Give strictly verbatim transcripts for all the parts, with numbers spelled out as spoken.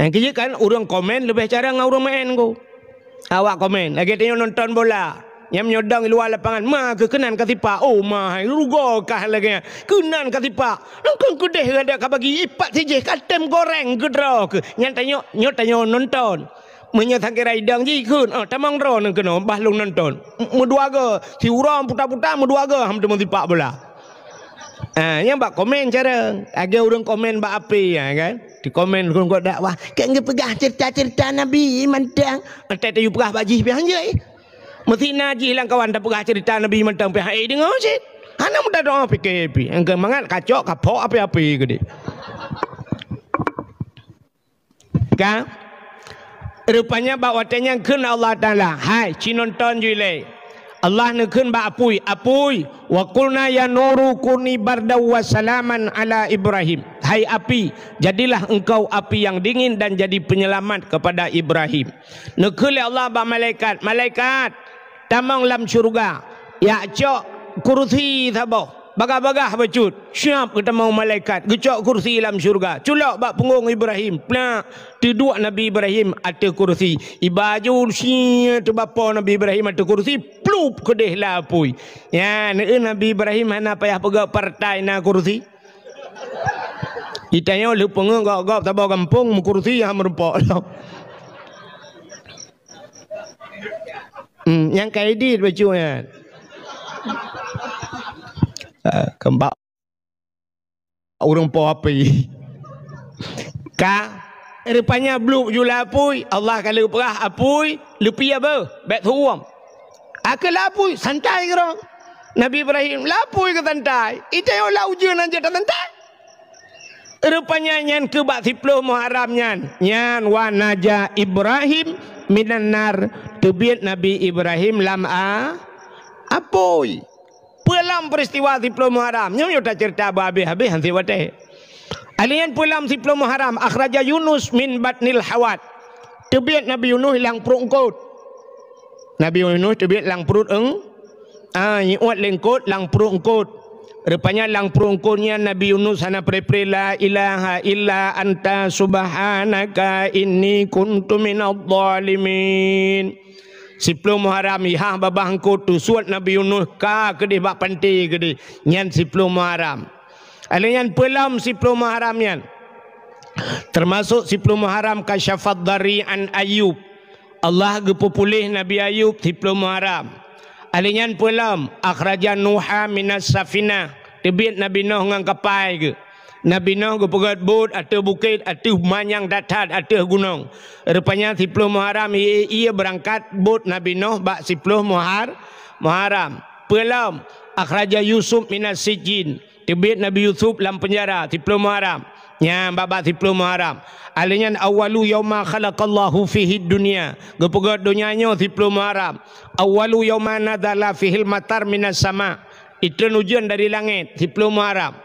Nyang keujeuet kan ureuëng komen leubeh carông ngon ureuëng maén ko. Awak komen, lagée tanyoe nonton bola. Nyang meunyoe dong di luwa lapangan, ma keuh keunan ka sipak. Oh, ma hai, rugoe kah lagée nyan. Keunan ka sipak. Nang kon keudeh gata ka bagi ipat sijih ka tem goreng keudroe keuh. Nyan tanyoe, nyoe tanyoe nonton. Meunyoe sakira idong jih kheun, oh, tamong droeneuh keunoe bah lôn nonton. M-, meudua goe, siuroe puta-puta meudua goe ham teuma sipak bola. Ah, nyang bak komen carông. Lagée ureuëng komen bak api, ya kan? Di komen ureuëng kok dakwah, kan geupeugah cerita-cerita Nabi mantong. Entah tayue peugah bak jih pih hanjeuet. Meusti na jih lam kawan tapeugah cerita Nabi mantong pih hai deungoe cit. Hana mudah doa pikir pih. Engke mangat kacok kapok api-api gede. Ka? Rupanya bak watée nyan kheun Allah Taala, "Hai, ci nonton ju ilée." Allah neukheun bak apui, "Apui, wa qulna ya nuru kuni bardaw wa salaman ala Ibrahim." Hai api, jadilah engkau api yang dingin dan jadi penyelamat kepada Ibrahim. Neukheun lé Allah bak malaikat, "Malaikat, tamong lam syeuruga, jak cok kursi saboh, bagah-bagah bacut." Siap geutamong malaikat, geucok kursi lam syeuruga, culok bak punggong Ibrahim, plak, teuduek Nabi Ibrahim ateueh kursi. Iba aju sie teubapo Nabi Ibrahim ateueh kursi, plup keudeh lam apui. Nyan, eh, Nabi Ibrahim hana payah peugah partai na kursi. Itanyoe leupeungeut gob-gob saboh gampông meukursi hana meurumpok lom. Hmm, nyang ka edit bacut nyan. Ah, keumbak ureuëng po api. Ka, rupanya bluek ju lam apui, Allah ka lheueh peugah apui, leupie beuh, bék teuuem. Akhé lam apui, santai keudroe. Nabi Ibrahim, lam apui keuh santai. Itanyoe lam ujeuen aja tasantai. Rupanya nyan keuh bak siploh Muharram nyan. Nyan wa naja Ibrahim minan nar, teubiet Nabi Ibrahim lam a-, apui. Peue lom peristiwa siploh Muharram? Nyoe, nyoe taceurita beuhabéh-habéh han sép watée. Alheuh nyan peue lom siploh Muharram, akhraja Yunus min batnil hawat. Teubiet Nabi Yunus lam pruet eungkôt. Nabi Yunus teubiet lam pruet eung-, ah, iuet lé eungkôt lam pruet eungkôt. Rupanya lam pruet eungkôt nyan Nabi Yunus hana pre-pre, "La ilaha illa anta subhanaka inni kuntu minadh dhalimin." Siploh Muharram, ihah babah eungkôt teusuet Nabi Yunus ka keudeh bak panté keudeh. Nyan siploh Muharram. Alheuh nyan peue lom siploh Muharram nyan. Teumasok siploh Muharram kasyafad dhari an Ayub. Allah geupeupuléh Nabi Ayub siploh Muharram. Alheuh nyan peue lom, akhraja Nuha minas safinah. Teubiet Nabi Nuh ngon kapai geuh. Nabi Nuh geupeugét buet ateueh bukét, ateueh manyang that-that, ateueh gunong. Rupanya siploh Muharram ie-ie beurangkat buet Nabi Nuh bak siploh Muhar-, Muharram. Peue lom, akhraja Yusuf minas sijjin. Teubiet Nabi Yusuf lam peunjara siploh Muharram. Nyan bak-bak siploh Muharram. Alheuh nyan awwalu yauma khalaqallahu fihid dunya. Geupeugét donya nyoe siploh Muharram. Awwalu yauma nazala fihil matar minas sama. Itreun ujeuen dari langét siploh Muharram.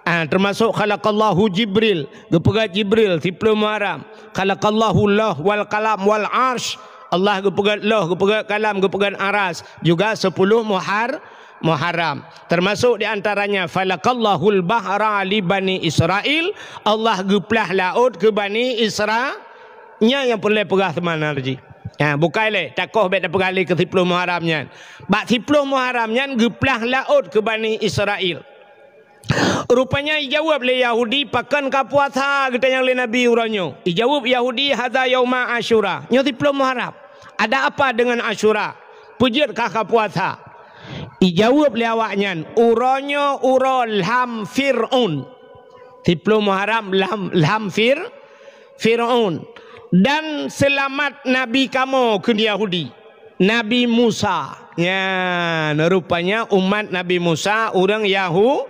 Ah, teumasok khalaqallahu Jibril, geupeugét Jibril siploh Muharram. Khalaqallahu Lauh wal Qalam wal Arsy. Allah geupeugét Lauh, geupeugét Kalam, geupeugét Aras. Juga sepuluh Muhar-, Muharram. Teumasok di antaranya falaqallahul bahra li Bani Israil, Allah geuplah laôt keu Bani Isra-, nyan nyang peureulée peugah seumanal jih. Ha, bukai lé, takoh bék tapeugah lé keu siploh Muharram nyan. Bak siploh Muharram nyan geuplah laôt keu Bani Israil. Rupanya ijaweueb lé Yahudi, "Pakon ka puasa?" geutanyong lé Nabi uroe nyoe. Ijaweueb Yahudi, "Hadza yauma Asyura." Nyoe siploh Muharram. Ada apa dengan Asyura? Peue jeuet kah ka puasa? Ijaweueb lé awaknyan, "Uroe nyoe uroe lham Fir'aun." Siploh Muharram lham, lham Fir-, Fir'aun. "Dan seulamat nabi kamoe," kheun Yahudi. Nabi Musa. Nyan, rupanya umat Nabi Musa ureuëng Yahu-,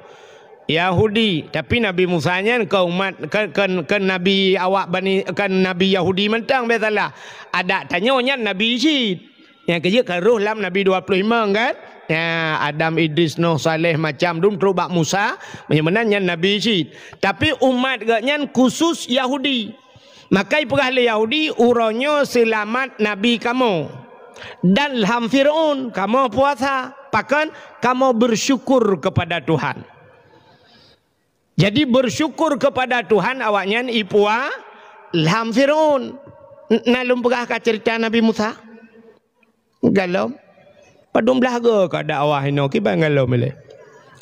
Yahudi. Tapi Nabi Musa nyan kon umat, kon, kon, kon nabi awak Bani, kon nabi Yahudi mantong, bék salah. Adak tanyoe nyan nabi cit. Nyang keujeuet ka roh lam nabi dua puluh lima kan? Ya, Adam, Idris, Nuh, Saleh, macam dum trok bak Musa, meunyoe meunan nyan nabi cit. Tapi umat geuh nyan khusus Yahudi. Maka ipeugah lé Yahudi, "Uroe nyoe seulamat nabi kamoe, dan lham Fir'aun kamoe puasa." Pakon? Kamoe bersyukur kepada Tuhan. Jadi, bersyukur kepada Tuhan awaknyan ipua-, lam Fir'aun. N-, na lôn peugah ka cerita Nabi Musa? Galom. Padum blaih go ka dakwah inoe kiban galom ilée.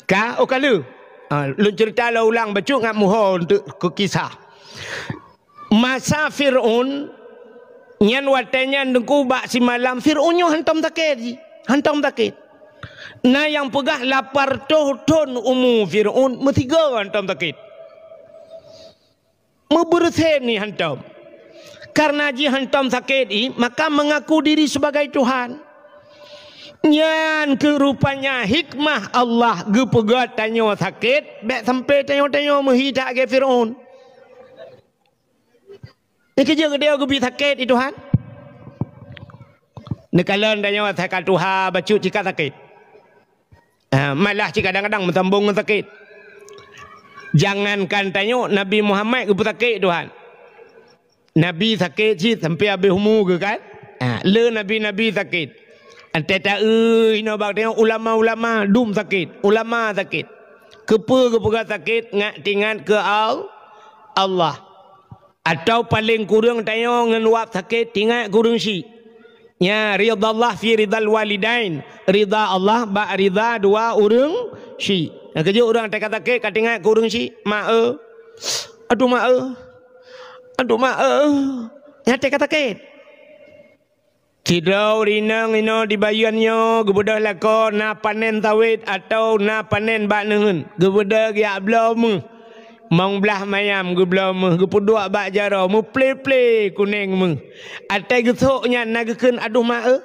Ka, oh ka lheueh. Ha, lôn cerita lôn ulang bacut ngat muho untuk keu kisah. Masa Fir'aun, nyan watée nyan teungku bak simalam Fir'aun nyoe hantom sakét jih, hantom sakét. Na nyang peugah lapan reutôh thon umu Fir'aun meusigoe hantom sakét. Meubeureusen jih hantom. Karena jih hantom sakét jih, maka mengaku diri sebagai Tuhan. Nyan keuh rupanya hikmah Allah geupeugah tanyoe sakét, bék sampai tanyoe-tanyoe meuhi that lagée Fir'aun. Nyan keuh jeuet geutanyoe geubi sakét di Tuhan. Neukalon tanyoe asai ka tuha bacut cit ka sakét. Ah, malah cit kadang-kadang meusambong ngon sakét. Jangankan tanyoe, Nabi Muhammad geupeusakét Tuhan. Nabi sakét cit sampai habéh umu geuh kan? Ah, le nabi-nabi sakét. Antée taeu inoe bak tanyoe ulama-ulama dum sakét, ulama sakét. Keupeue geupeugah sakét? Ngat teuingat keu Al-, Allah. Atawa paleng kureueng tanyoe ngon wab sakét teuingat keu ureuëng syiek. Nya, ridallah fi ridal walidain. Rida Allah bak rida dua ureuëng syiek. Nyang keujeuet ureuëng teuka sakét ka teuingat keu ureuëng syiek, "Mak eu. Aduh mak eu. Aduh mak eu." Nyan teuka sakét. Sidroe ureuëng inong inoe di Bayeuen nyoe geubeudôh lakoe na panen sawét atawa na panen bak neuheun, geubeudôh geujak bloe méuh. Mong blaih mayam geubloe méuh, geupeuduek bak jaroe, meuple-ple kuneng méuh. Até geusok nyan na geukheun, "Aduh mak eu."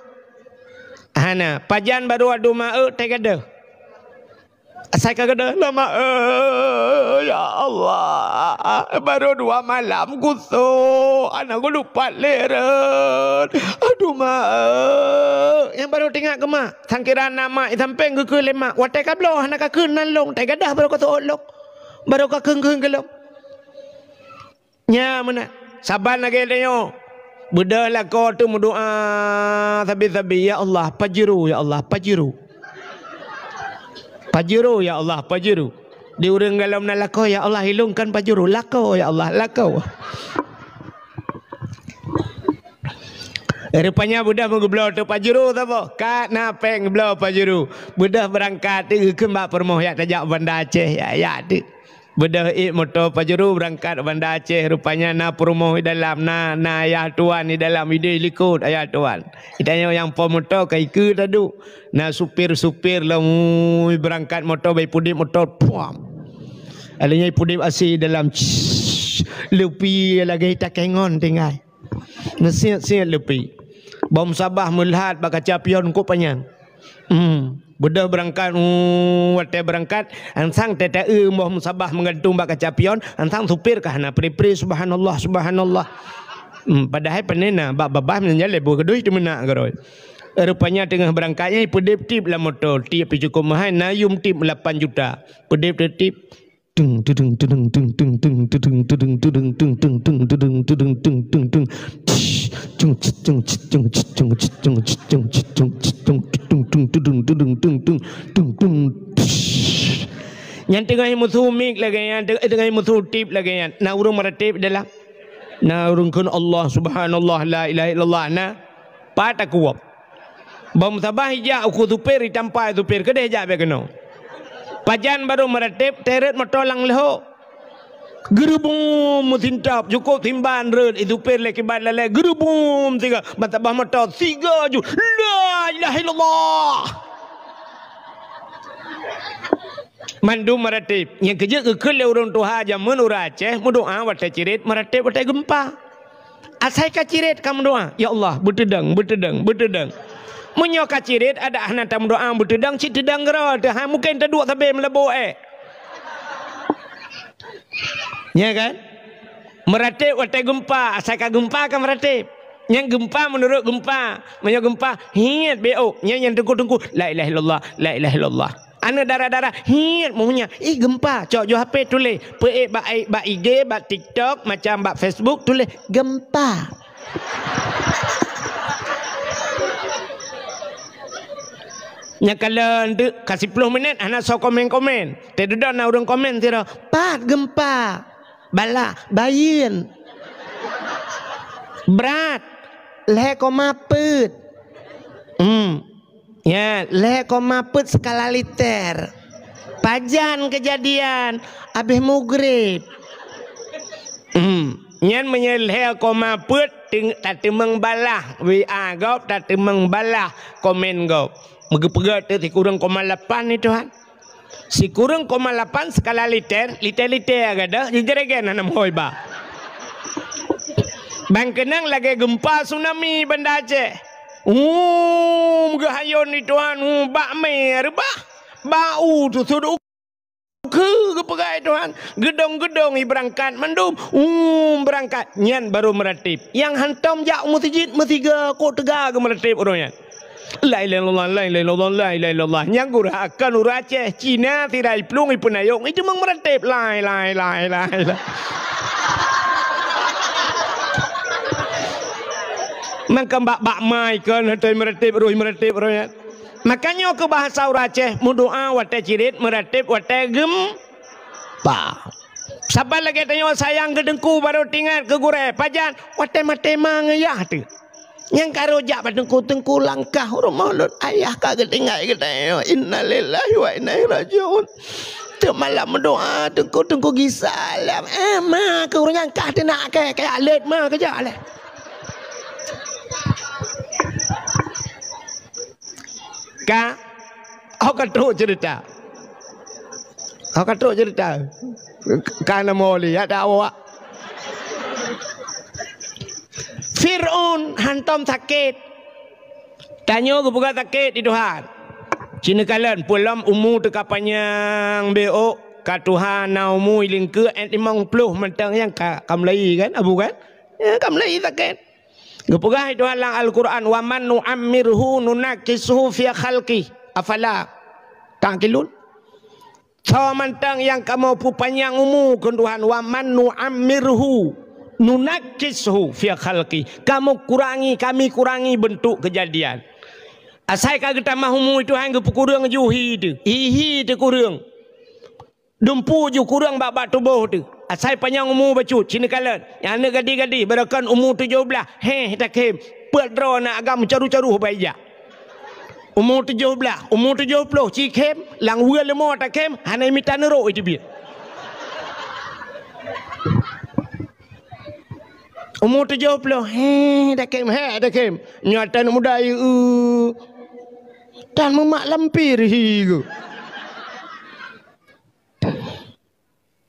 Hana, pajan barô "Aduh mak eu" teugadôh. Asai ka gadôh, "Aduh mak eu, ya Allah, barô dua malam gusok, hana geulupat lé rot. Aduh mak eu." Nyang barô teuingat keu mak, sangkira na mak di sampéng geukheun lé mak, watée ka bloe hana ka kheun nan lôn, teugadôh barô ka seuôt lôn. Barô ka kheun-kheun keu lôn. Nya meunan. Saban lagée tanyoe. Beudôh lakoe teuh meudoá sabe-sabe, "Ya Allah, Pajero, ya Allah, Pajero. Pajero, ya Allah, Pajero." Di ureuëng galom na lakoe, "Ya Allah, ilôn kan Pajero. Lakoe, ya Allah, lakoe." Rupanya beudôh meugeubloe teuh Pajero saboh. Ka na péng geubloe Pajero. Beudôh beurangkat teuh geukheun bak peurumoh, "Jak tajak Banda Aceh, jak, jak teuh." Beudôh ék moto Pajero beurangkat Banda Aceh, rupanya na peurumoh di dalam, na, na ayah tuan di dalam, ideh likot ayah tuan. Geutanyoe nyang po moto ka ikeue taduek. Na supir-supir lom, ui, beurangkat moto, bai pudeb moto, puam. Alèh nyan pudeb asèe dalam, css, leupi lagèe takengon tinggai. Neusiet-siet leupi. Bom sabah meulhat bak kaca pion kok panyang. Hmm. Beudôh beurangkat, uh, watèe beurangkat, ansang teuta-eu boh meusabah meugantung bak kaca pion, ansang supir ka hana pri-pri, "Subhanallah, subhanallah." Hmm, padahai pane na bak babah meunyan lé boh keudui teumeunak keudroe. Rupanya teungoh beurangkat nyan peudeb tip lam moto, tip pih cukôp meuhai, na yum tip lapan juta. Peudeb tip. Nyan teungoh meusu mik lagèe nyan, teungoh meusu tip lagèe nyan. Na ureueng meuratéb dalam. Na ureueng kheun Allah, subhanallah, la ilaha illallah. Na pat takuwöb. Bom sabah ijak ukeue supir, itampa supir, keudeh jak bèk keunoe. Pajan barô meuratéb, teret moto lam leuhô. Geurubum meusintap, cukôp simban rot, isupir lé kiban lalè, geurubum siga, ban sabah moto, siga ju, la ilaha illallah. Mandum meuratéb, nyang keujeuet geukheun lé ureueng tuha jameun ureueng Aceh, meudoa watèe ciret, meuratéb watèe geumpa. Asai ka ciret ka meudoa, "Ya Allah, beuteudong, beuteudong, beuteudong." Meunyoe ka ciret, adak hana tameudoa beuteudong, cit teudong keudroe teuh, ha, mungken taduek sabé meulabô, eh. Nya kan? Meuratéb watèe geumpa, asai ka geumpa ka meuratéb. Nyang geumpa meunurot geumpa. Meunyoe geumpa, hiet beuôk. Nyang, nyang teungku-teungku, la ilaha illallah, la ilaha illallah. Aneuk dara-dara, hiet meuhnya, ih, geumpa, cok ju H P tuléh, peuék bak, bak I G, bak TikTok, macam bak Facebook, tuléh, "Geumpa." Nyang kalon teuk ka siploh minèt hana soe komen-komen. Teududoe na ureueng komen sidroe, "Pat geumpa?" "Bala, bayeuen." Brat, lhèe koma peuet. Hmm. Ya, lhèe koma peuet skala liter. Pajan keujadian, abéh mugrib. Hmm. Nyan meunyoe lhèe koma peuet, teung-, tateumeung balah W A gob, tateumeung balah komen gob. Meugeupeugot teuh sikureueng koma lapan ni, Tuhan. Sikureueng koma lapan skala liter, liter-liter gadôh, jijeuregen hana meuhôi ba. Ban keunong lagèe geumpa tsunami Banda Aceh. Uum, geuhayôn di Tuhan, uum, bak mé reubah. Bak u teusut u keu geupeugah Tuhan. Geudong-geudong i beurangkat mandum, uum, beurangkat. Nyan barô meuratéb. Nyang hantom jak u meuseujid meusiga kok teuga geumeureuteb uroe nyan. La ilaha illallah, la ilaha illallah, la ilaha illallah. Nyang gura akan ureueng Aceh, Cina, sira i plueng, i peunayong, i teumeung meuratéb. Lai, lai, lai, lai, lai. Mangkam bak, bak mai kon, hana meuratéb, roh meuratéb, roh nyan. Makanya keu bahasa ureueng Aceh, meudoa watèe cirit, meuratéb watèe geumpa. Saban lagèe tanyoe sayang keu teungku barô teuingat keu gurèe. Pajan? Watèe maté ma ngon yah teuh. Nyang ka rhot jak bak teungku, "Teungku, langkah u rumoh lôn, ayah ka geutinggai geutanyoe. Innalillahi wa inna ilaihi raji'un." Teuk malam meudoa, "Teungku, teungku gisa lom." Eh, ma keu ureueng nyang kah teunak kèe, kaya lét ma keujak lé. Ka, oh, ka trok cerita. Oh, ka trok cerita. Ka na moli, ya, tak awak. Fir'aun hantom sakét. Tanyoe geupeugah sakét di Tuhan. Ci neukalon, peue lom umu teuka panyang beu, ka tuha na umu i lingkeue, eh, limong ploh mantong nyang ka, ka mulai kan, Abu kan? Ya, ka mulai sakét. Geupeugah Tuhan lam Al-Quran, "Wa man nu'ammirhu nunakkishu fi khalqih, afala ta'qilun." Soe mantong nyang kamoe peupanyang umu keu Tuhan, "Wa man nu'ammirhu nunakkishu fi khalqih." Kamoe kurangi, kami kurangi beuntuk keujadian. Asai ka geutamah umu Tuhan geupeukureueng ju hi teuh. Hi, hi teuh kureueng. Dumpu ju kureueng bak, bak tuboh teuh. Asai panyang umu bacut, ci neukalon. Nyang aneuk gadih-gadih, barokon umu tujoh blaih, héh, takhem. Peuet droe na agam caru-caru bak ija. Umu tujoh blaih, umu tujoh ploh, ci khem, lam weue leumo takhem, hana mita neurok iteubiet. Umu tujoh ploh, héh, takhem, héh, takhem. Nyoe ata aneuk muda, eu, tan meumak lampir hi geuh.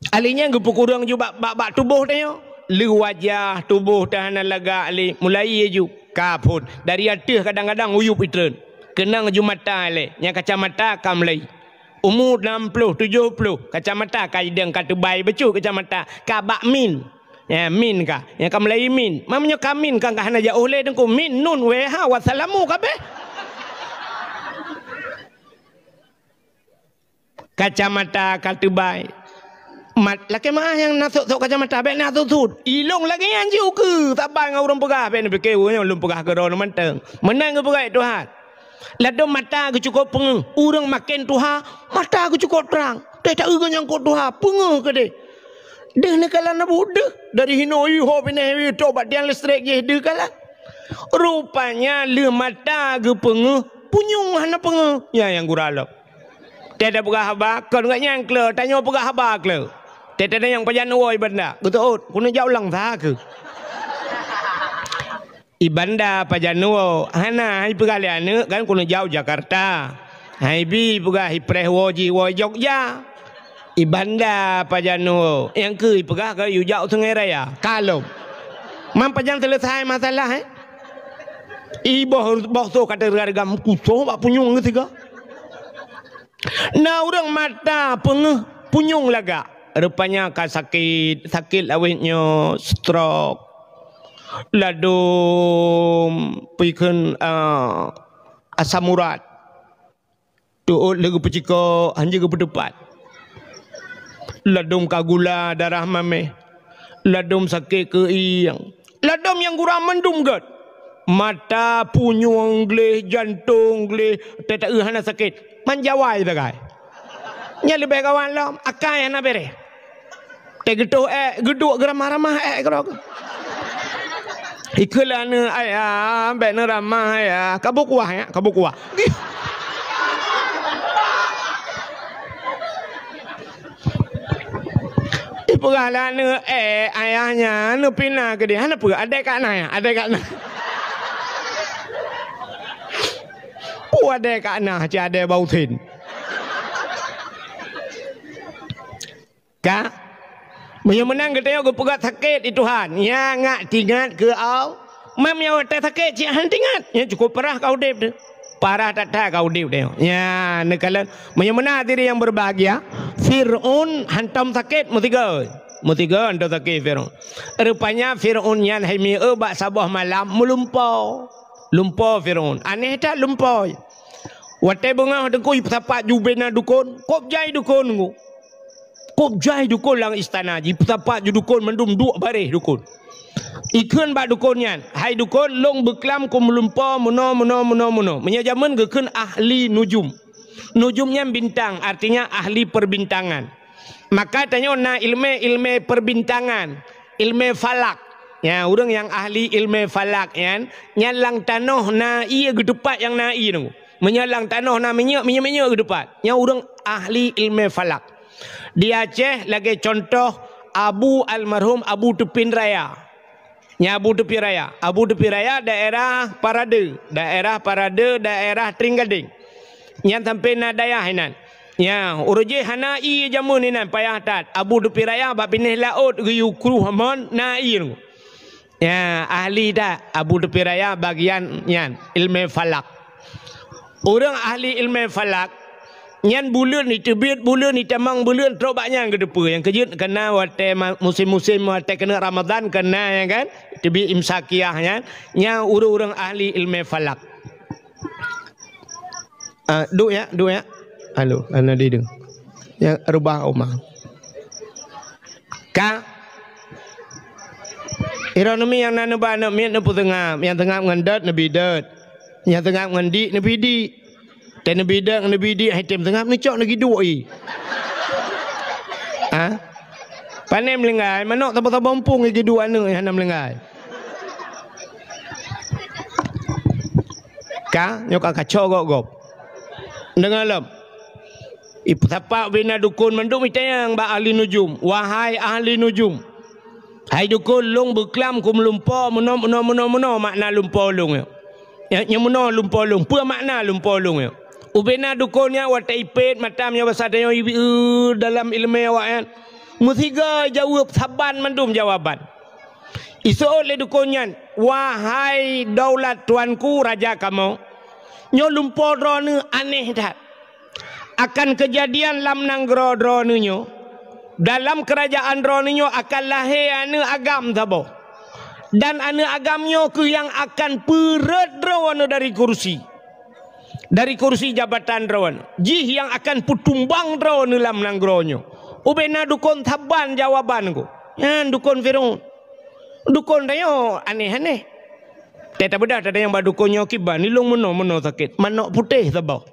Ahli nyan geupeukureueng ju bak, bak, bak tuboh tanyoe. Lé wajah tuboh teuh hana lagak lé, mulai ju ka phon. Dari ateueh kadang-kadang uyueb itreun. Keunong ju mata lé, nyang kacamata ka mulai. Umu nam ploh, tujoh ploh, kacamata ka idong ka teubai bacut kacamata, ka bak min. Ya, min ka. Nyang ka mulai min. Meunyoe ka min ka, ka hana jiôh lé teungku. Min, nun, weh, ha, wassalamu kabeh. Kacamata ka teubai. Mat, lakèe meu'ah nyang na sot-sot kacamata, bèk na sot-sot. Ilong lagèe nyan jih ukeue, saban ngon ureueng peugah, bèk neupike ureueng nyan lôn peugah keudroe mantong. Meunan geupeugah Tuhan. Ladôm mata geucukôp peungeuh, ureueng maken tuha, mata geucukôp trang. Teuh taeu geuh nyang kôp tuha, peungeuh keudeh. Deuh neukalon na buet deuh, dari hinoe ié ho binéh ié toh bak tiang leustrek jih deuh kalon. Rupanya lheueh mata geupeungeuh, punyueng hana peungeuh. Nyan nyang gura lom. Teuh tapeugah haba, kon geuh nyang kleu, tanyoe peugah haba kleu. Teuh tatanyong pajan woe i banda, geuteuôt, keuneuk jak u lang sa keuh. I banda pajan woe, hana, hai peugah lé aneuk kan keuneuk jak u Jakarta. Hai bi peugah i preh woe jih woe Jogja. I banda pajan woe, nyang keu i peugah ka yue jak u Sungai Raya. Ka lom. Man pajan seuleusai masalah, eh? I boh, boh soe ka teureugam kusoh bak punyueng geuh sigoe. Na ureueng mata peungeuh punyueng lagak. Rupanya ka sakét, sakét lawét nyoe stroke. Ladôm peue kheun, ah, asam urat. Teuôt lé geupeucikok, hanjeuet geupeuteupat. Ladôm ka gula darah maméh. Ladôm sakét keuieng. Ladôm nyang gura mandum gét. Mata, punyueng gleh, jantong gleh, teuta eu hana sakét. Man jawai sagai. Nyan leubeh gawat lom, akai hana bèreh. Teuh geutoh ék, geuduek geuramah-ramah ék keudroe. Ikheun lé aneuk ayah, bèk neuramah ayah. Ka beukuah, ya, ka beukuah. Ipeugah lé aneuk, eh, ayah nyan neupina keudéh. Hana peue, adèe ka na, ya, adèe ka na. Peue adèe ka na, cit adèe bak usen. Ka? Meunyoe meunan geutanyoe geupeugah sakét di Tuhan, nyan ngat tingat keu Allah. Meunyoe watèe sakét cit hana tingat, nyan cukup parah ka udép teuh. Parah that-that ka udép teuh. Nyan neukalon, meunyoe meunan hadirin yang berbahagia, Fir'aun hantom sakét meusigoe. Meusigoe hantom sakét Fir'aun. Rupanya Fir'aun nyan hai mieu bak saboh malam meulumpo. Lumpo Fir'aun. Aneh that lumpo. Watèe beungoh teungku ipeusapat ju bubena dukon, kôb jai dukon teungku. Kôb jai dukon lam istana, jipeusapat ju dukon mandum duek baréh dukon. Ikheun bak dukon nyan, "Hai dukon, lôn beuklam keu meulumpo meunoe, meunoe, meunoe, meunoe." Meunyoe jameun geukheun ahli nujum. Nujum nyan bintang, artinya ahli perbintangan. Maka tanyoe na ileumèe-ileumèe perbintangan, ileumèe falak. Ya, ureueng nyang ahli ileumèe falak nyan, nyan lam tanoh na ié geuteupat nyang na ié nyoe. Meunyoe lam tanoh na minyeuk, minyeuk-minyeuk geuteupat. Nyan ureueng ahli ileumèe falak. Di Aceh lagèe contoh Abu almarhum Abu Teupin Raya. Nyan Abu Teupin Raya. Abu Teupin Raya daerah Parade, daerah Parade, daerah Tringgadeng. Nyan sampoe na dayah inan. Nyan, ureueng jih hana ié jameun inan payah that. Abu Teupin Raya bak binéh laôt geuyue kruh mon na ié. Nyan, ahli that Abu Teupin Raya bagian nyan, ileumèe falak. Ureueng ahli ileumèe falak, nyan buleuen iteubiet, buleuen itamong, buleuen trok bak nyan geuteupeue. Nyang keujeuet keuna watèe ma-, musém-musém watèe keuneuk Ramadan keuna, ya kan? Teubiet imsakiah nyan, nyan ureueng-ureueng ahli ileumèe falak. Ah, duek ya, duek ya. Halo, hana dideung. Ya, reubah omah. Ka. Droeneuh miet nyang na neuba aneuk miet neupeuseungab, nyang seungab ngon dot neubi dot. Nyang seungab ngon dik neubi dik. Teuh neubi dot neubi dik, hai tem seungab neucok neugiduek i. Ha? Pane meulinggai, manok saboh-saboh muphom giduek aneuk hana meulinggai. Ka, nyoe ka kacau gob-gob. Deungoe lom. Ipeusapat ubena dukon mandum itanyong bak ahli nujum, "Wahai ahli nujum, hai dukon, lôn beuklam keu meulumpo meunoe, meunoe, meunoe, meunoe makna lumpo lôn nyoe." Nyoe, nyoe meunoe lumpo lôn, peue makna lumpo lôn nyoe? Ubena dukon nyan watèe ipét mata meunyoe basa tanyoe ibi-, eu, dalam ileumèe awaknyan, meusigoe jaweueb saban mandum jawaban. Iseuôt lé dukon nyan, "Wahai daulat tuanku, raja kamoe, nyoe lumpo droeneuh aneh that. Akan keujadian lam nanggroe droeneuh nyoe, dalam keurajaan droeneuh nyoe akan lahé aneuk agam saboh. Dan aneuk agam nyoe kheueh nyang akan peurhot droeneuh dari kursi." Dari kursi jabatan droeneuh. Jih nyang akan peutumbang droeneuh lam nanggroe nyoe. Ubena dukon saban jawaban ku. Nyan dukon Firaun. Dukon tanyoe aneh-aneh. Teutabeudah tatanyong bak dukon nyoe kiban, ilong meunoe-meunoe sakét. Manok putéh saboh.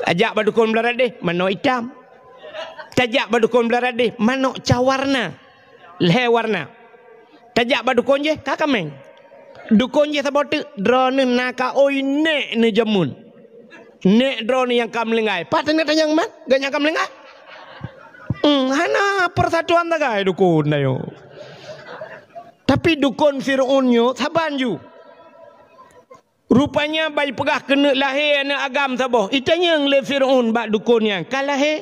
Tajak bak dukon Beularadeh, manok itam. Tajak bak dukon Beularadeh, manok ca warna. Lhèe warna. Tajak bak dukon jéh, ka kaméng. Dukon jéh saboh teuk, droeneuh na ka oi nèk neujameun. Nèk droeneuh nyang ka meulinggai. Pat teuneuk tanyong man, gobnyan ka meulinggai. Hmm, hana persatuan sagai dukon tanyoe. Tapi dukon Firaun nyoe saban ju. Rupanya ban jipeugah keuneuk lahé aneuk agam saboh. Itanyong lé Firaun bak dukon nyan, "Ka lahé?"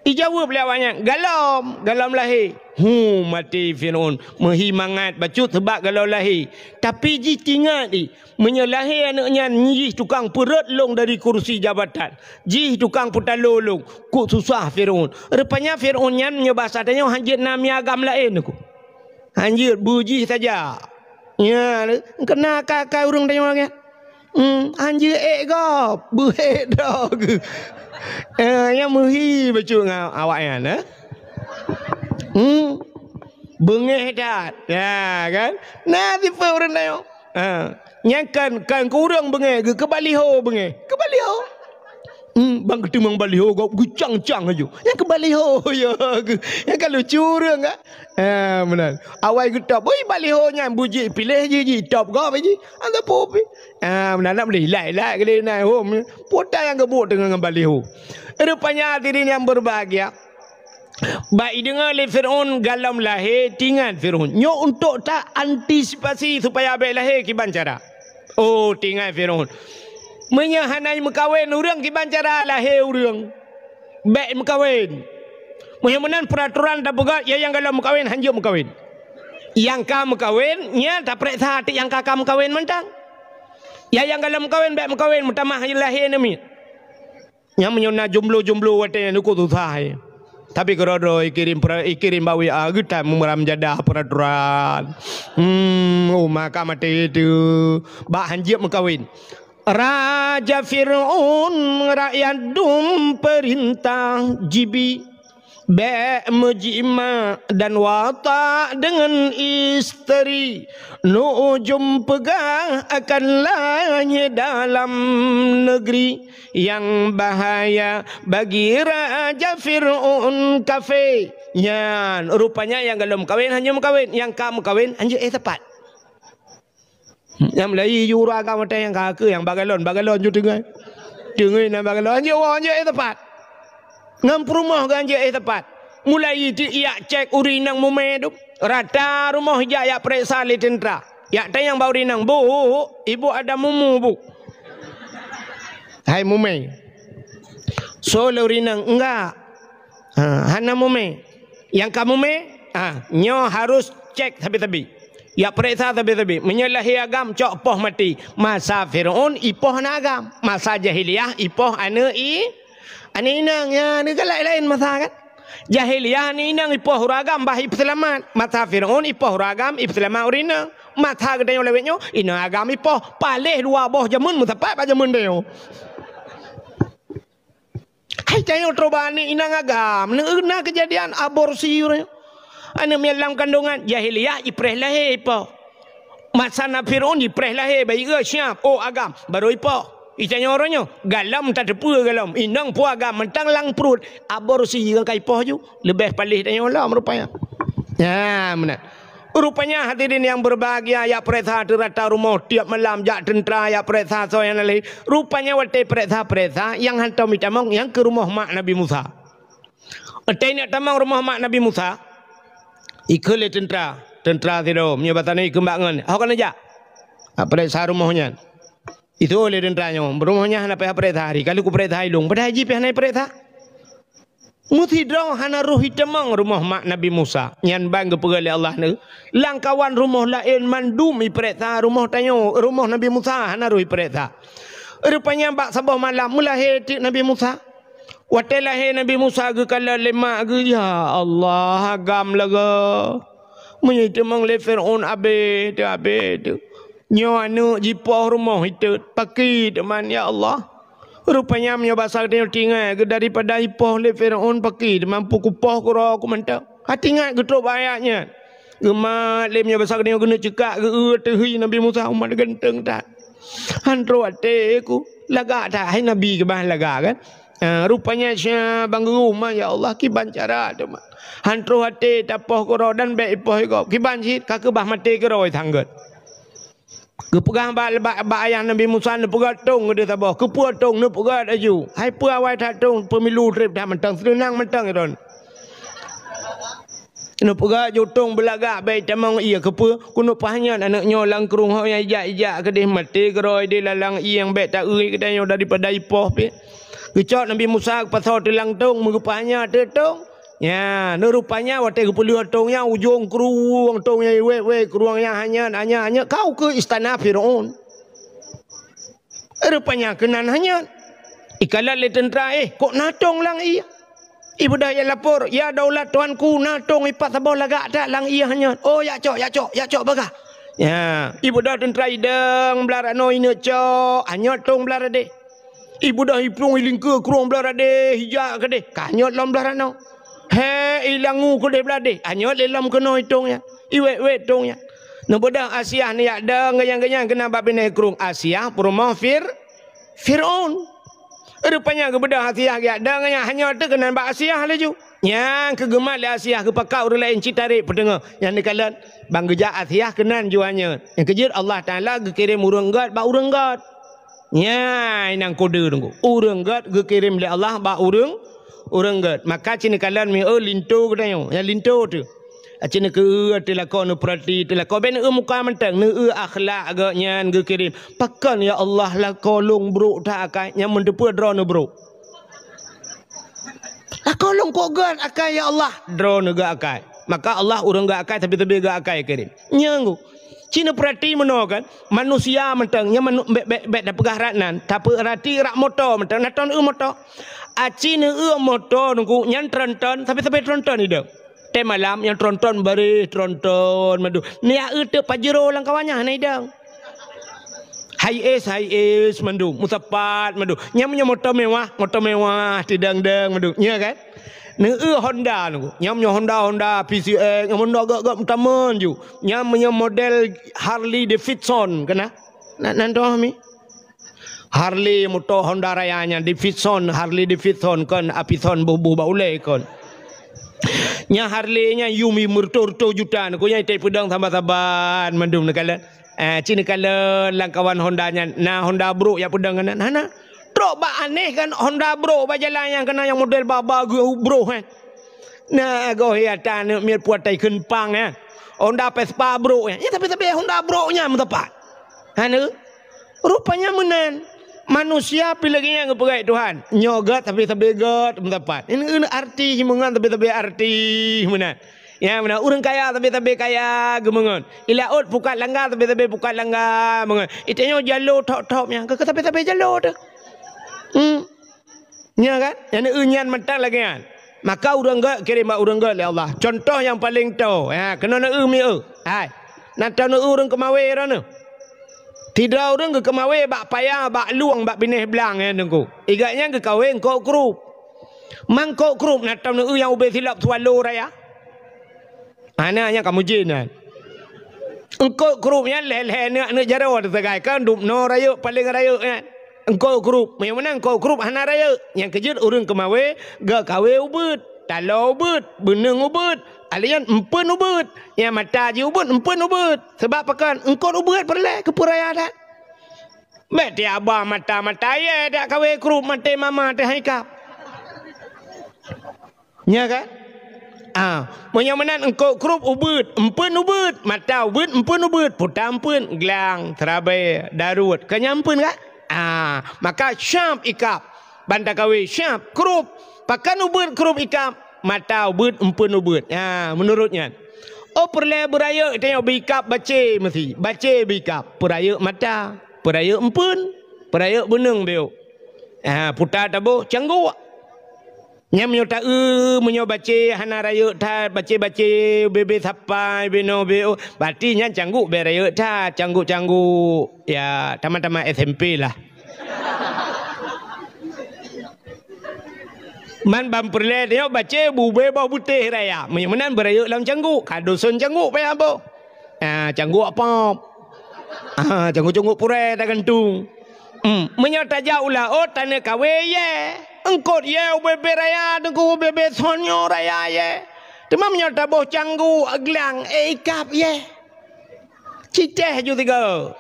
Ijaweueb lé awaknyan, "Galom, galom lahé." Hu, maté Firaun. Meuhi mangat bacut seubab galom lahé. Tapi jih teuingat i, meunyoe lahé aneuk nyan, jih tukang peurhot lôn dari kursi jabatan. Jih tukang peutalo lôn. Kok susah Firaun. Rupanya Firaun nyan meunyoe basa tanyoe hanjeuet na mié agam laén ku. Hanjeuet beu jih saja. Nya, keuna ka-, ka ureueng tanyoe lagèe nyan. Hmm, hanjeuet ék gob, beu ék droe geuh. Eh, nyang meuhi bacut ngon awaknyan, eh. Hmm. Beungéh that. Ya, kan? Na sifeuet ureueng tanyoe. Ha. Nyan kan, kan keu ureueng beungéh, geuh keu baliho beungéh. Keu baliho. Hmm, ban geuteumong baliho gob geucang-cang laju. Nyang keu baliho ya, nyang ka lucu ureueng ka. Ha, meunan. Awai geutop, ui baliho nyan beujeuet piléh jih, jitop gob jih. Hana peue pi. Ha, meunan nak meulilai-lai keu lé na hom. Puta nyang geubuet teungoh ngon baliho. Rupanya hadirin yang berbahagia, bak ideungoe lé Fir'aun galom lahé, tingat Fir'aun. Nyoe untuk ta antisipasi supaya bék lahé kiban cara. Oh, tingat Fir'aun. Meunyoe hana meukawen ureueng kiban cara lahé ureueng, bék meukawen. Meunyoe meunan peuratoran tapeugah, ya nyang galom meukawen hanjeuet meukawen. Nyang ka meukawen, nyan tapeuriksa até nyang ka, ka meukawen mantong. Ya nyang galom meukawen bék meukawen, meutamah lahé namiet. Nyang meunyoe na jomblo-jomblo watée nyan ukeue susah, eh. Tapi keudroe-droe ikirém pra-, ikirém bak W A geutan meuram jadah peuratoran. Hmm, oh, maka maté teuh. Bak hanjeuet meukawen. Raja Fir'aun rakyat dum peurintah jibi. Bék meujimak dan watak deungon isteri, nujum peugah akan lahé dalam negeri. Nyang bahaya bagi Raja Fir'aun kafé. Nyan, rupanya nyang galom meukawen hanjeuet meukawen, nyang ka meukawen hanjeuet éh teumpat. Nyang meulayi ju ureueng agam watée nyang ka keu nyang bagalon, bagalon ju teungoh. Teungoh na bagalon, hanjeuet woe, hanjeuet éh teumpat. Ngon peurumoh geuh hanjeuet éh teumpat. Mulai ti yak cek ureueng inong mumé dum. Rata rumoh jak yak peuriksa lé teuntra. Yak tanyong bak ureueng inong, "Bu, ibu ada mumu, Bu?" Hai mumé. Soe lé ureueng inong, "Enggak." Ha, hana mumé. Nyang ka mumé, ha, nyoe harus cek sabe-sabe. Yak peuriksa sabe-sabe. Meunyoe lahé agam, cok poh maté. Masa Fir'aun, ipoh aneuk agam. Masa jahiliyah, ipoh aneuk i-, aneuk inong. Ya, ni kan laén-laén masa kan? Jahiliyah aneuk inong ipoh ureueng agam bah ipeuseulamat. Masa Fir'aun ipoh ureueng agam ipeuseulamat ureueng inong. Masa geutanyoe lawét nyoe, inong agam ipoh. Paléh dua boh jameun meusapat bak jameun tanyoe. Hai tanyoe troh bak aneuk inong agam, na keujadian aborsi ureueng. Aneuk miet lam kandongan, jahiliyah ipreh lahé ipoh. Masa na Fir'aun jipreh lahé, bayi geuh siap, oh agam, barô ipoh. Itanyoe uroe nyoe, galom tateupeue galom, inong peue agam, mantong lam pruet, aborsi nyang ka ipoh ju, leubeh paléh tanyoe lom rupanya. Nyan meunan. Rupanya hadirin yang berbahagia, yak peuriksa teurata rumoh tiep malam, jak teuntra yak peuriksa soe nyang na lé. Rupanya watée peuriksa-peuriksa, nyang hantom itamong, nyang keu rumoh mak Nabi Musa. Watée neuk tamong rumoh mak Nabi Musa, ikheun lé teuntra, teuntra sidroe, meunyoe basa nyoe ikheun bak ngon, "Ho keuneuk jak?" Peuriksa rumoh nyan. Itu lé teuntra nyoe, "Rumoh nyan hana payah peuriksa hari, ka lheueh kupeuriksa ilong, padahai jih pih hana ipeuriksa." Meusidroe hana roh itamong rumoh mak Nabi Musa. Nyan ban geupeugah lé Allah neu, "Lam kawan rumoh laén mandum ipeuriksa, rumoh tanyoe, rumoh Nabi Musa hana roh ipeuriksa." Rupanya bak saboh malam meulahé teuk Nabi Musa. Watée lahé Nabi Musa geukalon lé mak geuh, "Ya Allah, agam lagée meunyoe itamong lé Fir'aun abéh teuh, abéh teuh. Nyoe aneuk jipoh rumoh itot, pakri teuma, ya Allah." Rupanya meunyoe basa geutanyoe tingai geuh daripada ipoh lé Fir'aun pakri teuma, peue kupoh keudroe ku mantong. Hati ingat geutrok bak ayat nyan. Geumat lé meunyoe basa geutanyoe keuneuk ceukak geu-eu teuh hi Nabi Musa, umat ganteng that. Han troh até ku, lagak that hai Nabi keubah lagak kan. Ha, rupanya sia ban geugeuh, "Ma, ya Allah, kiban cara teuma. Han troh até tapoh keudroe dan bék ipoh igob. Kiban cit ka keubah maté keudroe sanggét." Geupeugah bak, bak, bak ayah Nabi Musa, neupeugét tong keudeh saboh. Keupeue tong neupeugét laju. Hai peue awai that tong, peumilu treb that mantong, seunang mantong droen. Neupeugét ju tong beulagak bék tamong ié, keupeue? Keuneuk paih nyan aneuk nyoe lam krueng ho nyang ijak-ijak keudeh maté keudroe di lalang ié nyang bék ta-eu geutanyoe daripada ipoh pih. Geucok Nabi Musa geupasoe teulang tong, meugeupaih nyan teuk tong. Nya, neurupanya watée geupeuleueh tong nyan ujong krueng tong nyan iwét-wét krueng nyan hanyét, hanyét, hanyét kau keu istana Firaun. Rupanya keunan hanyét. Ikalon lé teuntra, "Eh, kok na tong lam ié?" Ibeudôh ijak lapor, "Ya daulat tuanku, na tong ipat saboh lagak that lam ié hanyét." "Oh, ijak cok, ijak cok, ijak cok bagah." Ya, ibeudôh teuntra idong blah ranoe ineuk cok, hanyét tong blah radeh. Ibeudôh iplueng ilingkeue krueng blah radeh, ijak keudeh, ka hanyét lom blah ranoe. He, ilangu keudeh blah deh, hanyét lé lom keunoe itong nyan. Iwét-wét tong nyan. Neubeudôh Asiah neujak dong geunyang-geunyang keunan bak binéh krueng. Asiah peurumoh Fir-, Firaun. Rupanya geubeudôh Asiah geujak dong nyan, hana teuh keunan bak Asiah laju. Nyang keu geumat lé Asiah geupakat ureuëng laén cit tarek peuteungoh. Nyang neukalon ban geujak Asiah keunan jua nyan. Nyang keujeuet Allah Taala geukirém ureuëng gét bak ureuëng gét. Nyan nyang kode teungku. Ureuëng gét geukirém lé Allah bak ureuëng, ureuëng gét. Maka ci neukalon mieu linto geutanyoe. Nyang linto teuh. Aci neukeu teulako neupeurati teulako bèk neueu muka mantong, neueu akhlak geuh nyan geukirém. Pakon ya Allah lakoe lôn brok that akai, nyang meuteupeue droeneuh brok. Lakoe lôn kok gét akai ya Allah, droeneuh gét akai. Maka Allah ureuëng gét akai, tapi-tapi gét akai kirém. Nyang ci neupeurati meunoe kan, manusia mantong nyang manu, bèk, bèk, bèk tapeugah rat nan, tapeurati rak moto mantong, na ton eu moto. Aci neueu moto nungku nyan tronton, tapi-tapi tronton idong. Tém malam nyang tronton bareh tronton mandum. Nyak eu teuk Pajero lam kawan nyan hana idong. Hiace, Hiace mandum, meusapat mandum. Nyang meunyoe moto mewah, moto mewah tidong-dong mandum. Nya kan? Neueu Honda nungku. Nyang meunyoe Honda, Honda P C X, nyang Honda gak-gak meutamon ju. Nyang meunyoe model Harley Davidson kena. Nak nan doh mi. Harley moto Honda Raya nyan Davidson, Harley Davidson kon, Apison boh-boh bak ulèe kon. Nya Harley nyan yum meureutoh-reutoh juta nyan, ku nyan itai peudong saban-saban mandum neukalon. Eh, ci neukalon lam kawan Honda nyan, na Honda brok jak peudong keunan. Hana. Trok bak aneh kan Honda brok bak jalan nyang keunan nyang model ba-ba geuh brok, eh. Na goh ya ta aneuk miet puatai kheun pang, eh. Honda Vespa brok, eh. Ya, tapi-tapi Honda brok nyan meusapat. Hana. Rupanya meunan. Manusia pih lagèe nyan geupeugah Tuhan. Nyoe gét tapi sabe gét meusapat. Ini, ini arti himungan tapi sabe arti meunan. Ya, meunan ureuëng kaya tapi sabe kaya geumeungon. I laôt pukat langga tapi sabe pukat langga meungon. Itanyoe jalo thop-thop nyan. Keu tapi sabe jalo teuh. Hmm. Nya kan? Nyang neueu nyan mantong lagèe nyan. Maka ureuëng gét kirém bak ureuëng gét lé Allah. Contoh nyang paleng toe. Ha, keunoe neueu mieu. Hai. Nan tanoe ureuëng keumawe droeneuh. Sidroe ureuëng geukeumawe bak paya, bak lueng, bak binéh blang nyan teungku. Igat nyan geukawe eungkôt krup. Mangkôt krup nan tanoe nyang ubé silop Swallow raya. Hana nyang kamoe jén nyan. Eungkôt krup nyan lhèe-lhèe aneuk-aneuk jaroe teusagai kan dubnoe rayeuk paleng rayeuk nyan. Eungkôt krup, meunyoe meunan eungkôt krup hana rayeuk. Nyang keujeuet ureuëng keumawe geukawe ubeuet, taloe ubeuet, beuneueng ubeuet, alèh nyan empeuen ubeuet. Nyang mata jih ubeuet, empeuen ubeuet. Sabab pakon? Eungkôt ubeuet peureulèe keu peuraya that. Bèk tiaba mata-mata yé dak kawe krup maté mama teuh hai kap. Nya kan? Ah, meunyoe meunan eungkôt krup ubeuet, empeuen ubeuet, mata ubeuet, empeuen ubeuet, puta empeuen, glang, seurabe, daruet, ka nyan empeuen kan? Ah, maka syab ikab, ban takawe syab krup, pakon ubeuet krup ikab, mata ubeuet, empeuen ubeuet. Ah, meunurot nyan. Oh peureulèe beurayeuk tanyoe beu ikab bacé meusi, bacé beu ikab, peurayeuk mata, peurayeuk empeuen, peurayeuk beuneueng beu. Ah, puta taboh cangguk. Nyan meunyoe taeu, meunyoe bacé hana rayeuk that, bacé-bacé, bebe sapai, beno beo, berarti nyan cangguk bèk rayeuk that, cangguk-cangguk, ya, tamat-tamat S M P lah. Man ban peureulèe tanyoe bacé bube boh butéh raya. Meunyoe meunan beurayeuk lam cangguk, ka doson cangguk payah boh. Ah, cangguk apa? Ah, cangguk-cangguk purée tagantung. Hmm, meunyoe tajak u laôt taneukawe yé. Eungkôt yé ubé-bé raya teungku ubé-bé sonyo raya yé. Teuma meunyoe taboh cangguk glang, eh, ikab yé. Citeh ju tiga.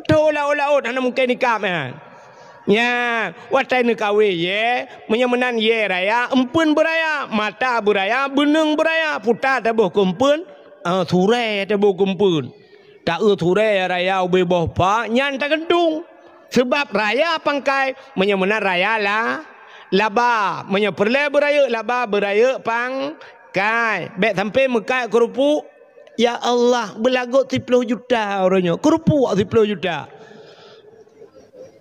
Tho laôt-laôt hana mungken ikab nyan. Nya, watée neukawe yé, meunyoe meunan yé raya, empeuen beuraya, mata beuraya, beuneueng beuraya, puta taboh keu empeuen, eh, surée taboh keu empeuen. Taeu surée raya ubé boh pa, nyan tagantung. Seubab raya pangkai, meunyoe meunan raya la, laba. Meunyoe peureulée beurayeuk laba, beurayeuk pangkai. Bék sampoe meukat keureupuk, ya Allah, beulagot siploh juta uroe nyoe. Keureupuk siploh juta.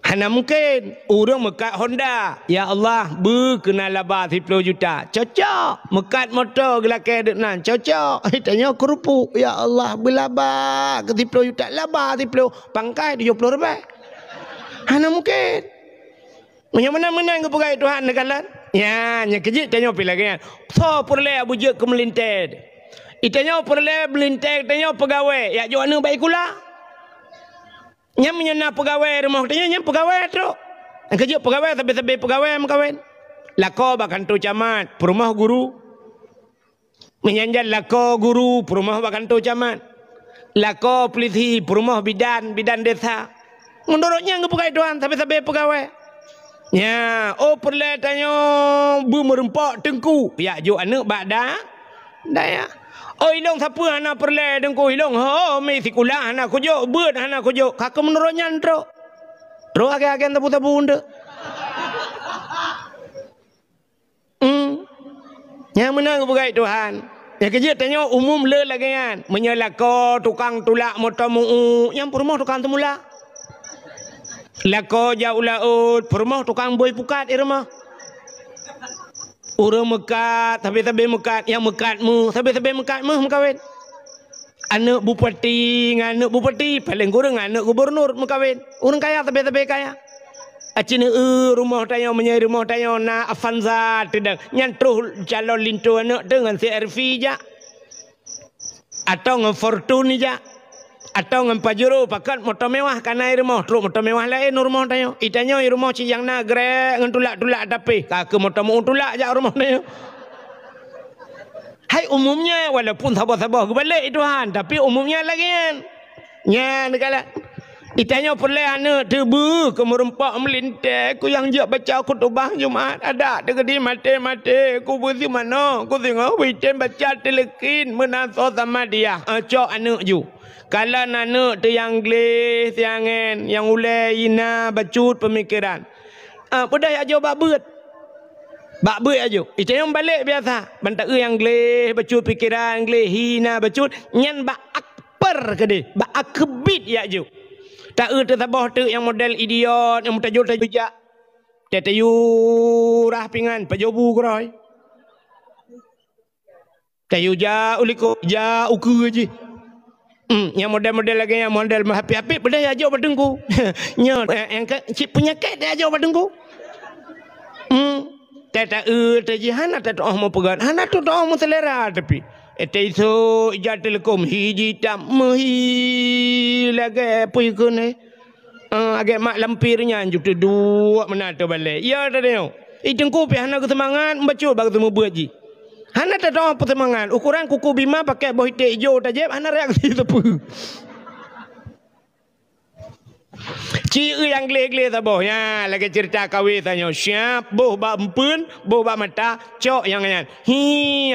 Hana mungken. Ureuëng meukat Honda, ya Allah, beu keunan laba siploh juta. Cocok. Meukat moto geulakée deuk nan. Cocok. Tanyoe keureupuk, ya Allah, beulaba keu siploh juta. Laba siploh, pangkai tujoh ploh ribée. Hana mungken. Meunyoe meunan-meunan geupeugah Tuhan neukalon. Nya, nyang keujeuet tanyoe pih lagée nyan. Soe peureulée beujeuet keu meulintée? Itanyoe peureulée meulintée tanyoe peugawée, jak jok aneuëk bak sikula. Nyan meunyoe na peugawée rumoh tanyoe, nyan peugawée trok. Nyang keujeuet peugawée, sabe-sabe peugawée meukawen. Lakoe bak kantô camat, peurumoh guru. Meunyan jan lakoe guru, peurumoh bak kantô camat. Lakoe pulisi, peurumoh bidan, bidan desa. Meunurot nyan geupeugah Tuhan, sabe-sabe peugawée. Nya, oh peureulée tanyoe beumeureumpok teungku, jak jok aneuëk bak da-, dayah. Oh ilong sapeue hana peureulée teungku, ilong ho mi sikula hana kujok, beuet hana kujok. Ka keuh meunurot nyan trok. Trok agen-agen sabu-sabu eunteuk. Hmm. Nyang meunan geupeugah Tuhan. Nyang keujeuet tanyoe umum le lagée nyan. Meunyoe lakoe tukang tulak moto meu-u, nyang peurumoh tukang teumulak. Lakoe jak u laôt, peurumoh tukang bôi pukat i rumoh. Ureuëng meukat, sabe-sabe meukat, nyang meukat méuh, sabe-sabe meukat méuh meukawen. Aneuëk bupati ngon aneuëk bupati, paleng kureueng aneuëk gubunur meukawen. Ureuëng kaya sabe-sabe kaya. Aci neueu rumoh tanyoe, meunyoe rumoh tanyoe na Avanza teudang, nyan troh calon linto aneuëk teuh ngon C R V jak. Atau ngon Fortuner jak. Atau ngon Pajero, pakat moto mewah ka na i rumoh, trok moto mewah laén u rumoh tanyoe. I tanyoe i rumoh cit nyang na grek ngon tulak-tulak tapi, ka keuh moto meu-u tulak jak u rumoh tanyoe. Hai umumnya, walaupun saboh-saboh geubalek Tuhan, tapi umumnya lagée nyan. Nyan kala. Itanyoe peureulée aneuëk teuh beu keu meureumpok meulintée, keu nyang jeuet baca khutubah Jumat, adak teukeudi maté-maté, keu beusi manoe, keu singoh beuitem baca tileukin meunan soe sama dia. Eh, cok aneuëk ju. Kalon aneuëk teuh nyang gleh, siangen, nyang ulée, hina, bacut peumikeran. Ah, peudeh jak jok bak beuet. Bak beuet jak jok. Itanyoe balek biasa. Ban taeu nyang gleh bacut pikeran, gleh hina bacut, nyan bak akper keudeh, bak akebit jak jok. Taeu teusaboh teuk nyang model idiot, nyang meutajul-tajul jak. Teu tayue rah pingan, pajobu keurôi. Tayue jak u likot, jak u keue jih. Hmm, nyang model-model lagée nyan, model meuhapit-hapit, peudeh jak jok bak teungku. Nyoe, eh, nyang ka, cit peunyakét jak jok bak teungku. Hmm, teu taeu teu jih hana tatuoh meupeugét, hana tatuoh meuseulera tapi. Eh, teu isok ija teuleukom, hi jitam meuhi lagée peue keuneuk. Eh, agée mak lampir nyan ju teuduek meunan teubalek. Ya, teudeungoe. I teungku pih hana geuseumangat, bacut bak geuseumeubeuet jih. Hana tatuoh peuseumangat. Ukoran kuku bima pakai boh iték ijo tajép, hana reaksi sapeue. Ci nyang gleh-gleh saboh. Nya, lagée ceurita kawé tanyoe. Siap, boh bak empeuen, boh bak mata, cok nyang nyan. Hi,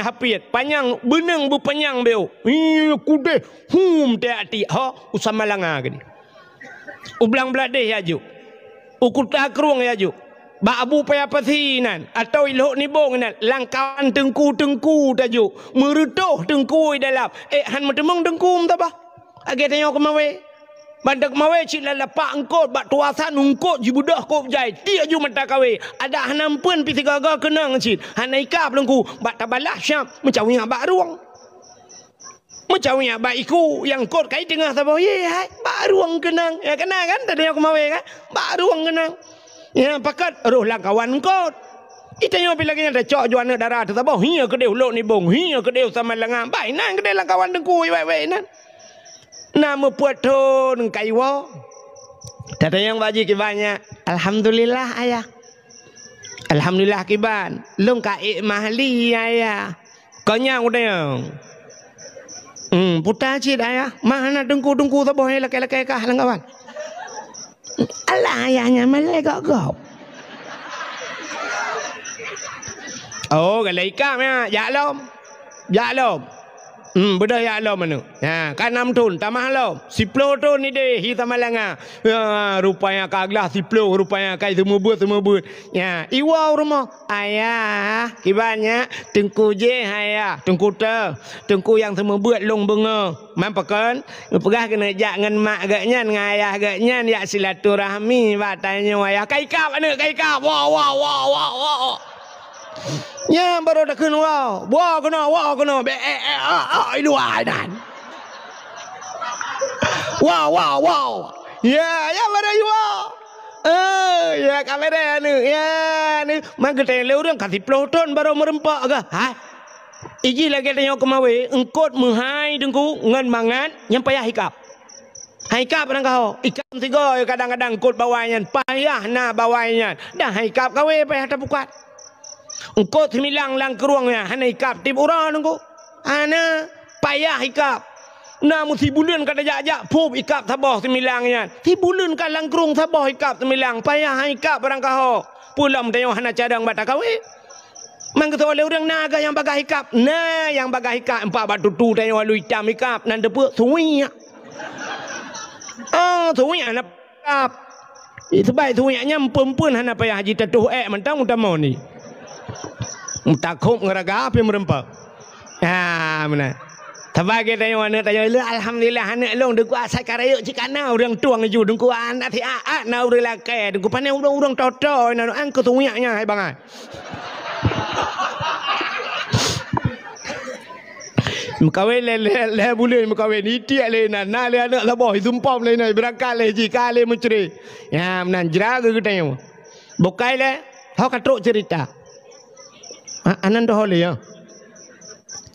hapiet. Panyang, beuneueng beupanyang beu. Hi, kudeh. Hum, tiak-tiak. Ho, u Samalanga keudeh. U Blang Bladeh jak jok. U Kuta Krueng jak jok. Bak Abu Paya Pasi nan, atau i Lhok Nibong nan, lam kawan teungku-teungku tajok. Meureutoh teungku i dalam. Eh, han meuteumeung teungku meutabah. Lagée tanyoe keumawé. Ban teuk keumawé cit lam lapak eungkot, bak tuasan eungkot jibeudôh kôb jai. Tiek ju mata kawé. Adak hana empeuen pih sigaga keunong cit. Hana ikab teungku. Bak tabalah siap meucawiak bak rueng. Meucawiak bak iku nyang kot kai teungoh saboh yé hai, bak rueng keunong. Ya, keunan kan, tadi nyang keumawé kan? Bak rueng keunong. Ya, pakat roh lam kawan kot. Itanyoe pih lagée nyan tacok ju aneuëk dara teusaboh, hi keudeh u Lhok Nibong, hi keudeh u Samalanga. Bah, inan keudeh lam kawan teungku, wék-wék inan. Na meupeuet thon kai woe. Tatanyong bak jih kiban nyan, "Alhamdulillah, Ayah." "Alhamdulillah kiban, lôn ka ék mahli, Ayah." Keu nyang udeb. Hmm, puta cit ayah, mah hana teungku-teungku saboh nyang lakée-lakée kah lam kawan. Alah ayah nyan malée gop-gop. Oh, galak ikab nyan, jak lom. Jak lom. Hmm, beudôh jak lom aneuk. Ha, ka nam thon, tamah lom. Siploh thon ideh, hi Samalanga. Ha, rupanya ka glah siploh, rupanya ka seumeubeuet-seumeubeuet. Ya, iwoe u rumoh. Ayah, kiban nyak, teungku jéh ayah, teungku teuh, teungku nyang seumeubeuet lôn beungoh. Man pakon, geupeugah keuneuk jak ngon mak geuh nyan, ngon ayah geuh nyan, jak silaturahmi bak tanyoe ayah. Ka ikab aneuk, ka ikab. Woe, woe, woe. Nyan barô takheun woe. Woe keunoe, woe keunoe. Bèk, eh, eh, ah, ah, i luwa nyan. Woe, woe, woe. Ya, ya barô iwoe. Eh, ya, ka beureh aneuk. Ya, aneuk. Man geutanyong lé ureueng ka siploh thon barô meureumpok kah? Hai. Ijih lagée tanyoe keumawé, eungkot meuhai teungku ngon mangat nyang payah ikab. Hai kab barangkaho, ikab sigoe kadang-kadang kot bawai nyan, payah na bawai nyan. Dah hai kab kawé payah tapukat. Eungkot similang lam krueng nyan, hana ikab tieb uroe nunggu. Hana, payah ikab. Na meusibuleuen ka tajak-jak, pop ikab saboh similang nyan. Sibuleuen ka lam krueng saboh ikab similang, payah hai kab barangkaho. Peulom tanyoe hana cadang bak takawé. Mangkeutô lé ureuëng na agak nyang bagah ikab. Na nyang bagah ikab, empat bak tutu tanyoe lalu itam ikab, nan teupeu suwiak. Oh, suwiak na ikab. Ih, seubab suwiak nyan peumpun hana payah jitatuh ék mantong meutamong ni. Meutakhob ngeuraga api meureumpok. Ha, meunan. Sabai gét tanyoe aneuk tanyoe, "Lé, alhamdulillah aneuk lôn, Teungku, asai ka rayeuk cit ka na ureuëng tueng ju, Teungku, anak si Aat na ureuëng lakée, Teungku, pane ureuëng-ureuëng toto na, an keu suwiak nyan hai bangai." Meukawen lé, lé, lé buleuen meukawen, itiek lé na, na lé aneuk saboh, isumpom lé na, beurangkat lé jih, ka lé meucre. Ya, meunan jra geutanyoe. Bukai lé, ho ka trok cerita. Ha, anan doh lé ya.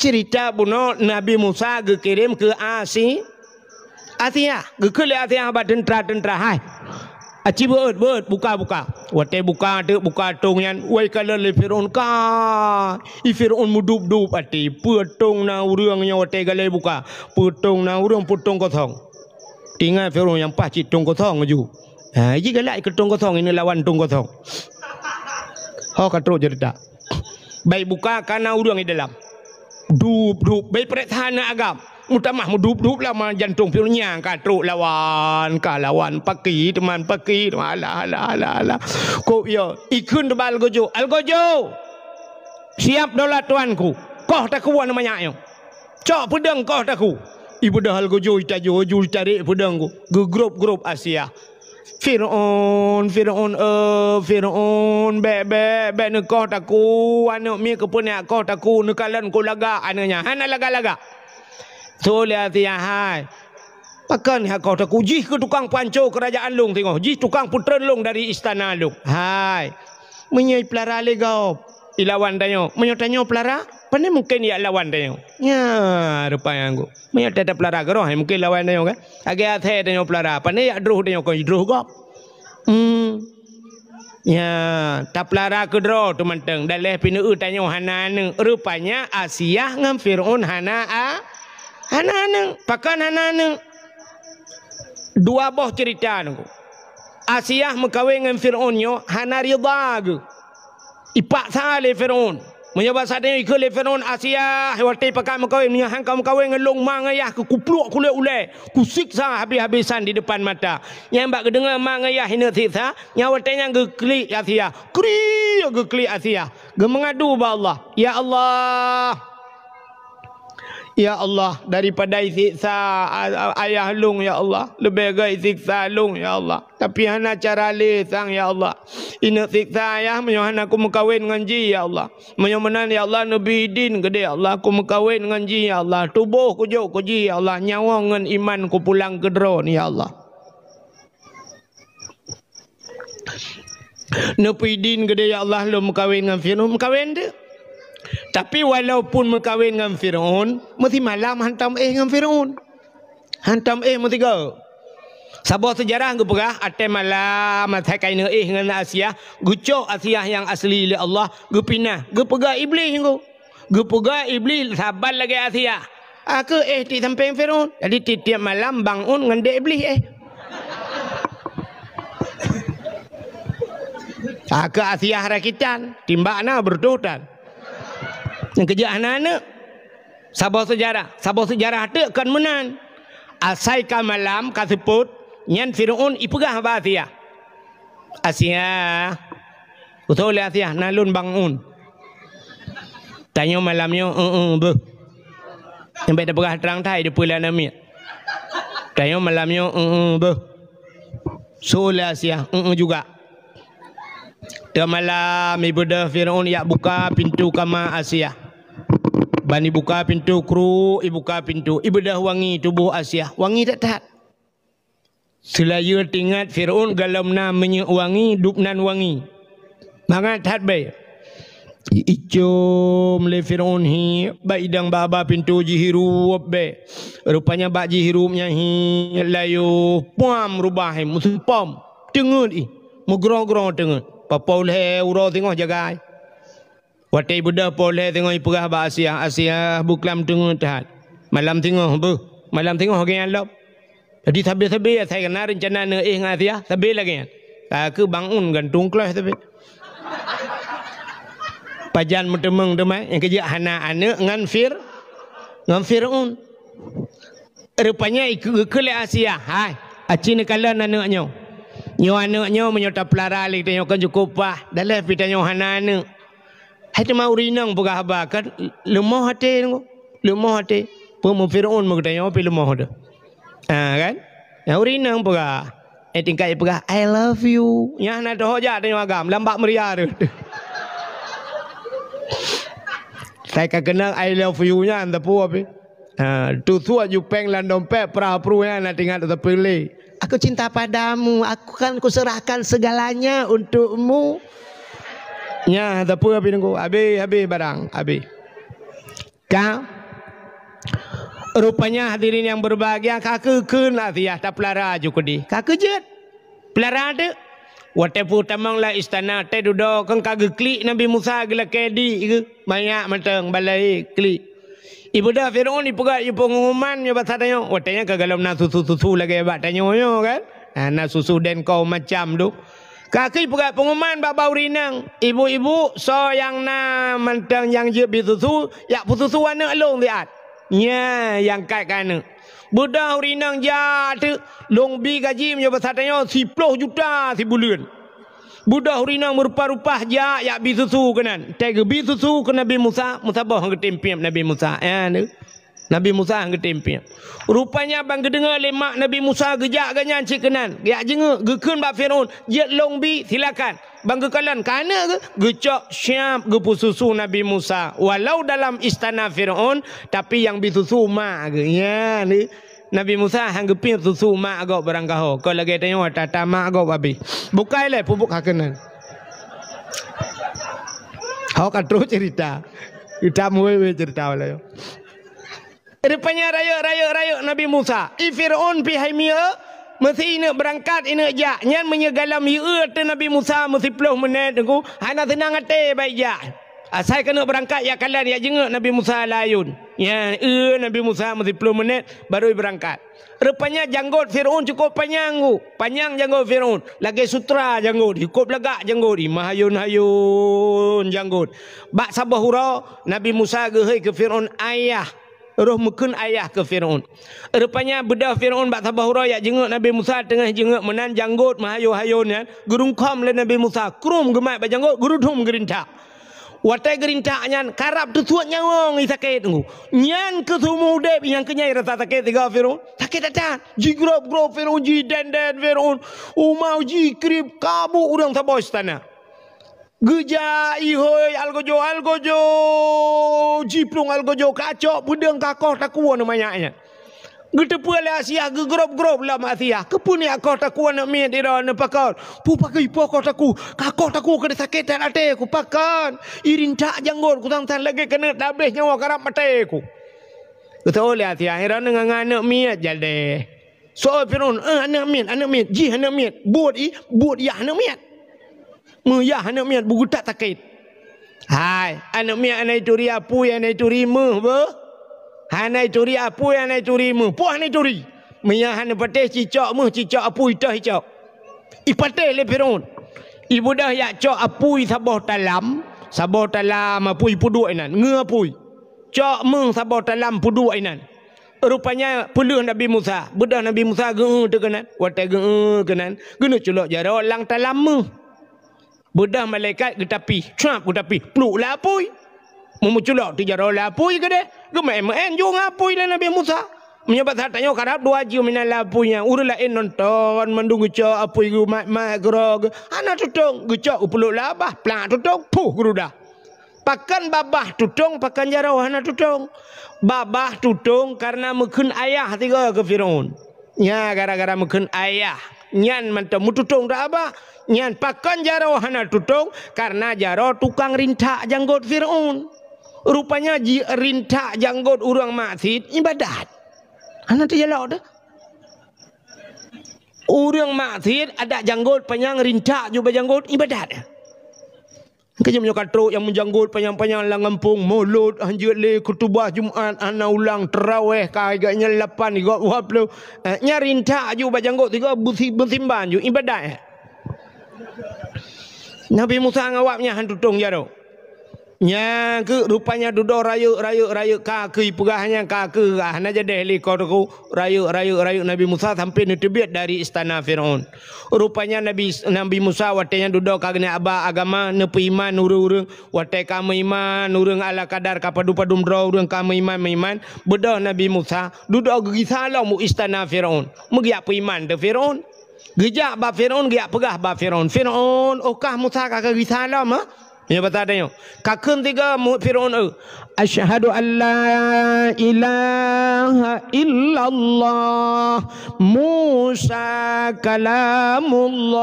Cerita bunoe Nabi Musa geukirém keu Asi-, Asia. Geukheun lé Asia bak teuntra-teuntra, "Hai, aci beuet, beuet, buka, buka." Watée buka teuk buka tong nyan, wai kalon lé Firaun ka. I Firaun meudup-dup até, peue tong na ureuëng nyoe watée galée buka. Peue tong na ureuëng, peue tong kosong. Ingat Firaun nyang paih cit tong kosong ju. Ha, ji galak keu tong kosong, ini lawan tong kosong. Ho ka trok cerita. Bai buka ka na ureuëng di dalam. Dup-dup, bai peuriksa na agam. Meutamah meudup-dup lama jantong Firaun nyang ka trok lawan, ka lawan paki teuma paki teuma, alah, alah, alah, alah. Kok ya, ikheun teuba Algojo, "Algojo! Siap daulat tuanku. Koh takue aneuk manyak nyoe. Cok peudeueng koh takue." Ibeudôh Algojo, itajo ju itarek peudeueng ku. Geugrop-grop Asia. "Firaun, Firaun, eh, Firaun, bék, bék, bék neukoh takue aneuk miet keupeue neukoh takue, neukalon ku lagak aneuk nyan, hana lagak-lagak." Tho lé Asia, "Hai, pakon neukoh takue? Jih keu tukang panco keurajaan lôn singoh, jih tukang peutreun lôn dari istana lôn. Hai, meunyoe ipeulara lé gob, ilawan tanyoe. Meunyoe tanyoe peulara, pane mungken ijak lawan tanyoe." Nya, rupa nyang ku. Meunyoe teutab peulara keudroe, mungken lawan tanyoe kan. Lagée asée tanyoe peulara, pane jak droh tanyoe kon jidroh gob. Hmm. Ya, tapeulara keudroe teumantong, dan lheueh pineue tanyoe hana aneuk. Rupanya Asiah ngon Fir'aun hana a-, hana aneuk. Pakon hana aneuk? Dua boh cerita nunggu. Asiah meukawen ngon Fir'aun nyoe hana ridha geuh. Ipaksa lé Fir'aun. Meunyoe basa tanyoe ikheun lé Fir'aun, "Asiah, watée pakat meukawen, meunyoe han ka meukawen ngon lôn, ma ngon yah keu kupluek kulét ulée, kusiksa habéh-habésan di depan mata." Nyan bak geudeungoe ma ngon yah ineuk siksa, nyan watée nyan geuklik Asiah. Kriek geuklik Asiah. Geumeungadu bak Allah, "Ya Allah, ya Allah, daripada isiksa a-, a-, ayah lôn, ya Allah, leubeh gét isiksa lôn, ya Allah. Tapi hana cara lé sang, ya Allah. Ineuk siksa ayah meunyoe hana kumeukawen ngon jih, ya Allah. Meunyoe meunan, ya Allah, neubri idin keudéh, ya Allah, kumeukawen ngon jih, ya Allah. Tuboh kujok keu jih, ya Allah. Nyawöng ngon iman kupulang keu Droeneuh, ya Allah." Neupeuidin keudéh, "Ya Allah, lôn meukawen ngon Fir'aun." Meukawen teuh. Tapi walaupun meukawen ngon Fir'aun, meusimalam hantom éh ngon Fir'aun. Hantom éh meusigoe. Saboh seujarah geupeugah, watée malam, asai ka ineuk éh ngon Asiah, geucok Asiah nyang asli lé Allah, geupinah, geupeugah Iblih nyoe. Geupeugah Iblih saban lagée Asiah. Aku éh di sampéng Fir'aun. Jadi tieb-tieb malam bangun ngon dek Iblih éh. Aku Asiah rakitan, timbak na beureutoh tan. Nyang keujak hana aneuk. Saboh seujarah, saboh seujarah teuk kon meunan. Asai ka malam ka seupôt, nyan Fir'aun ipeugah bak Asiah. "Asiah, usoe lé Asiah, na lôn bangun. Tanyoe malam nyoe, eu-eu, beuh." Nyang bék tapeugah trang that, di peue lé aneuk miet. "Tanyoe malam nyoe, eu-eu, beuh." Soe lé Asiah, eu-eu juga. Teuh malam, ibeudôh Fir'aun ijak buka pintoe kama Asiah. Ban ibuka pintoe, kruk, ibuka pintoe, ibeudôh wangi tuboh Asiah. Wangi that-that. Seulayeue teuingat Fir'aun, golom na minyeuk wangi, dub nan wangi. Mangat that bék. Icom lé Fir'aun hi, bak idang bak haba pintoe jihirup bèk. Rupanya bak jihirup nyan hi, layoh puam rubah hi, meuseupom. Teungeut ih, meugroe-groe teungeut. Papo lhèe uroe singoh jagai. Watèe ibeudôh po lhèe singoh ipeugah bak Asiah, "Asiah, beuklam teungeut that. Malam singoh beuh, malam singoh gèt lom." Jadi sabe-sabe asai na reuncana neuéh ngon Asiah, sabe lagèe nyan. Ka keu bangun gantung kloh sabe. Pajan meuteumeung teuma nyang keujeuet hana aneuk ngon Fir-, ngon Fir'aun. Rupanya ikeu-, ikeu lé Asiah, "Hai, aci neukalon aneuk nyoe. Nyoe aneuk nyoe meunyoe tapeulara lé tanyoe kan cukôp paih, daleh pih tanyoe hana aneuk." Hai teuma ureueng inong peugah haba kan leumoh até, leumoh até. Peue meu Fir'aun meugeutanyoe pih leumoh teuh. Ha kan? Nyang ureueng inong peugah, eh, tingkat peugah, "I love you." Nyan na teuh jak tanyoe agam lam bak meuria teuh. Sai ka keunong "I love you" nyan teupeu pih. Ha, tusuak jupeng lam dompet, prah pruh nyan na teuingat teupeu lé. "Aku cinta padamu, aku kan kuserahkan segalanya untukmu." Nyan teupeu pih nunggu. Habéh, habéh barang, habéh. Ka. Rupanya hadirin yang berbahagia, ka keu kheun Asiah tapeulara ju keudéh. Ka keu jeuet. Peulara teuk. Watèe peutamong lam istana, teuh dudoe kan ka geuklik Nabi Musa geulakèe di geuh. Manyak mantong balai klik. Ibeudôh Fir'aun ipeugah ié peunguman nyoe basa tanyoe. Watèe nyan ka gohlom na susu-susu lagèe bak tanyoe nyoe kan. Ha, na susu dan kaum macam tu. Ka keuh ipeugah peunguman bak ureueng inong, "Ibu-ibu, soe nyang na mantong nyang jeuet bi susu, jak peususu aneuk lôn siat." Nyan nyang kat keu aneuk. Beudôh ureueng inong jak teuk, lôn bi gaji meunyoe basa tanyoe siploh juta sibuleuen. Beudôh ureueng inong meurupa-rupa jak, jak bi susu keunan. Teuh geubi susu keu Nabi Musa, meusaboh han geutem piep Nabi Musa. Nyan teuk. Nabi Musa han geutem piep. Rupanya ban geudeungoe lé mak Nabi Musa geujak gobnyan cit keunan. Jak jingeuk, geukheun bak Fir'aun, "Jeuet lôn bi, silakan." Ban geukalon keu aneuk geuh, geucok siap geupeususu Nabi Musa. Walau dalam istana Fir'aun, tapi nyang bi susu mak geuh. Nyan teuk. Nabi Musa han geupiep susu mak gob barangkaho. Kon lagèe tanyoe ata-ata mak gob habéh. Bukai lé pupuk ka keunan. Ho ka trôh cerita. Kita muwé-wé cerita walai. Rupanya rayeuk, rayeuk, rayeuk Nabi Musa. I Fir'aun pih hai mieu, meusi ineuk beurangkat, ineuk jak. Nyan meunyoe gohlom i eu ateueh Nabi Musa meusiploh meunét teungku, hana seunang até bak jak. Asai keuneuk beurangkat jak kalon, jak jingeuk Nabi Musa lam ayôn. Nyan, eu Nabi Musa meusiploh meunét, barô i beurangkat. Rupanya janggot Fir'aun cukôp panyang, ku. Panyang janggot Fir'aun. Lagèe sutra janggot, cukôp lagak janggot, i meuhayôn-hayôn janggot. Bak saboh uroe, Nabi Musa geuhôi keu Fir'aun, "Ayah." Roh meukheun ayah keu Fir'aun. Rupanya beudôh Fir'aun bak saboh uroe jak jingeuk Nabi Musa, teungoh jingeuk meunan janggot meuhayôn-hayôn nyan, geurungkhom lé Nabi Musa, krum geumat bak janggot, geurudum geurintak. Watèe geurintak nyan, karab teusuet nyawöng i sakét teungku. Nyan keuh seumeu udép nyang keu nyan rasa sakét sigoe Fir'aun. Sakét that-that. Jigrob-grob Fir'aun, jidèn-dèn Fir'aun. Uma jikrieb, kabôk ureueng saboh istana. Geujak ihôi algojo-algojo, jiplueng algojo kacok peudeueng kakoh takue aneuk manyak nyan. Geuteupeue lé Asiah geugrob-grob lom Asiah. Keupeue nyak koh takue aneuk miet droeneuh pakon? Peue pakon ipo koh takue? Kakoh takue keu sakét that até ku pakon? Irintak janggot ku sang-sang lagèe keuneuk tabeh nyawa karab maté ku. Geuteupeue lé Asiah droeneuh ngon aneuk miet jadeh. Soe Fir'aun, "Eh, aneuk miet, aneuk miet, jih aneuk miet." Buet i, buet yah aneuk miet. Meuyah aneuk miet beugeutat sakét. Hai, aneuk miet hana ituri apui, hana ituri méuh beuh. Hana ituri apui, hana ituri méuh. Poh hana ituri. Meuyah hana patéh cicok méuh, cicok apui toh icok. Ipatéh lé Fir'aun. Ibeudôh jak cok apui saboh talam, saboh talam apui peuduek inan, ngeue apui. Cok méuh saboh talam peuduek inan. Rupanya peuleueh Nabi Musa. Beudôh Nabi Musa geu-eu teuh keunan. Watèe geu-eu keunan, geuneuk culok jaroe lam talam méuh. Beudôh malaikat geutapih, cap geutapih, pluek lam apui. Meumeuculok teuh jaroe lam apui keudéh, geumeu'en-meu'en ju ngon apui lé Nabi Musa. Meunyoe bak saat tanyoe karab dua jeuem inan lam apui nyan, ureueng laén nonton mandum geucok apui geumat-mat keudroe geuh, hana tutong, geucok geupluek lam babah, plak tutong, puh geurudah. Pakon babah tutong, pakon jaroe hana tutong. Babah tutong kareuna meukheun ayah sigoe keu Fir'aun. Nyan gara-gara meukheun ayah. Nyan mantong meututông that abah. Nyan pakon jaroe hana tutông? Karena jaroe tukang rintak janggot Fir'aun. Rupanya ji-, rintak janggot ureuëng maksiet ibadat. Hana teujalok teuh. Ureuëng maksiet adak janggot panyang rintak jubah janggot ibadat. Keujeuet meunyoe ka trok nyang meujanggot panyang-panyang lam gampông, mulod hanjeuet lé, khutubah Jumat hana ulang, teurawéh ka gobnyan lapan, gob dua ploh. Eh, nyan rintak aju bak janggot tiga beusi-, beusimban ju ibadat. Nabi Musa ngon awak nyan han tutông jaroe. Nyang keuh rupanya dudoe rayeuk, rayeuk, rayeuk ka keu ipeugah nyan ka keuh hana jadeh lé ko teuku. Rayeuk, rayeuk, rayeuk Nabi Musa sampai neuteubiet dari istana Firaun. Rupanya Nabi, Nabi Musa watée nyan dudoe ka geuneuk aba agama, neupeuiman ureuëng-ureuëng. Watée ka meuiman ureuëng ala kadar ka padum-padum droe ureuëng ka meuiman-meuiman, beudôh Nabi Musa dudoe geugisa lom u istana Firaun. Meugeujak peuiman teuh Firaun. Geujak bak Firaun, geujak peugah bak Firaun, "Firaun, oh kah Musa ka geugisa lom, ha?" Meunyoe basa tanyoe, ka kheun tiga mu-, Firaun, "Eu, asyhadu an la ilaha illallah, Musa kalamullah."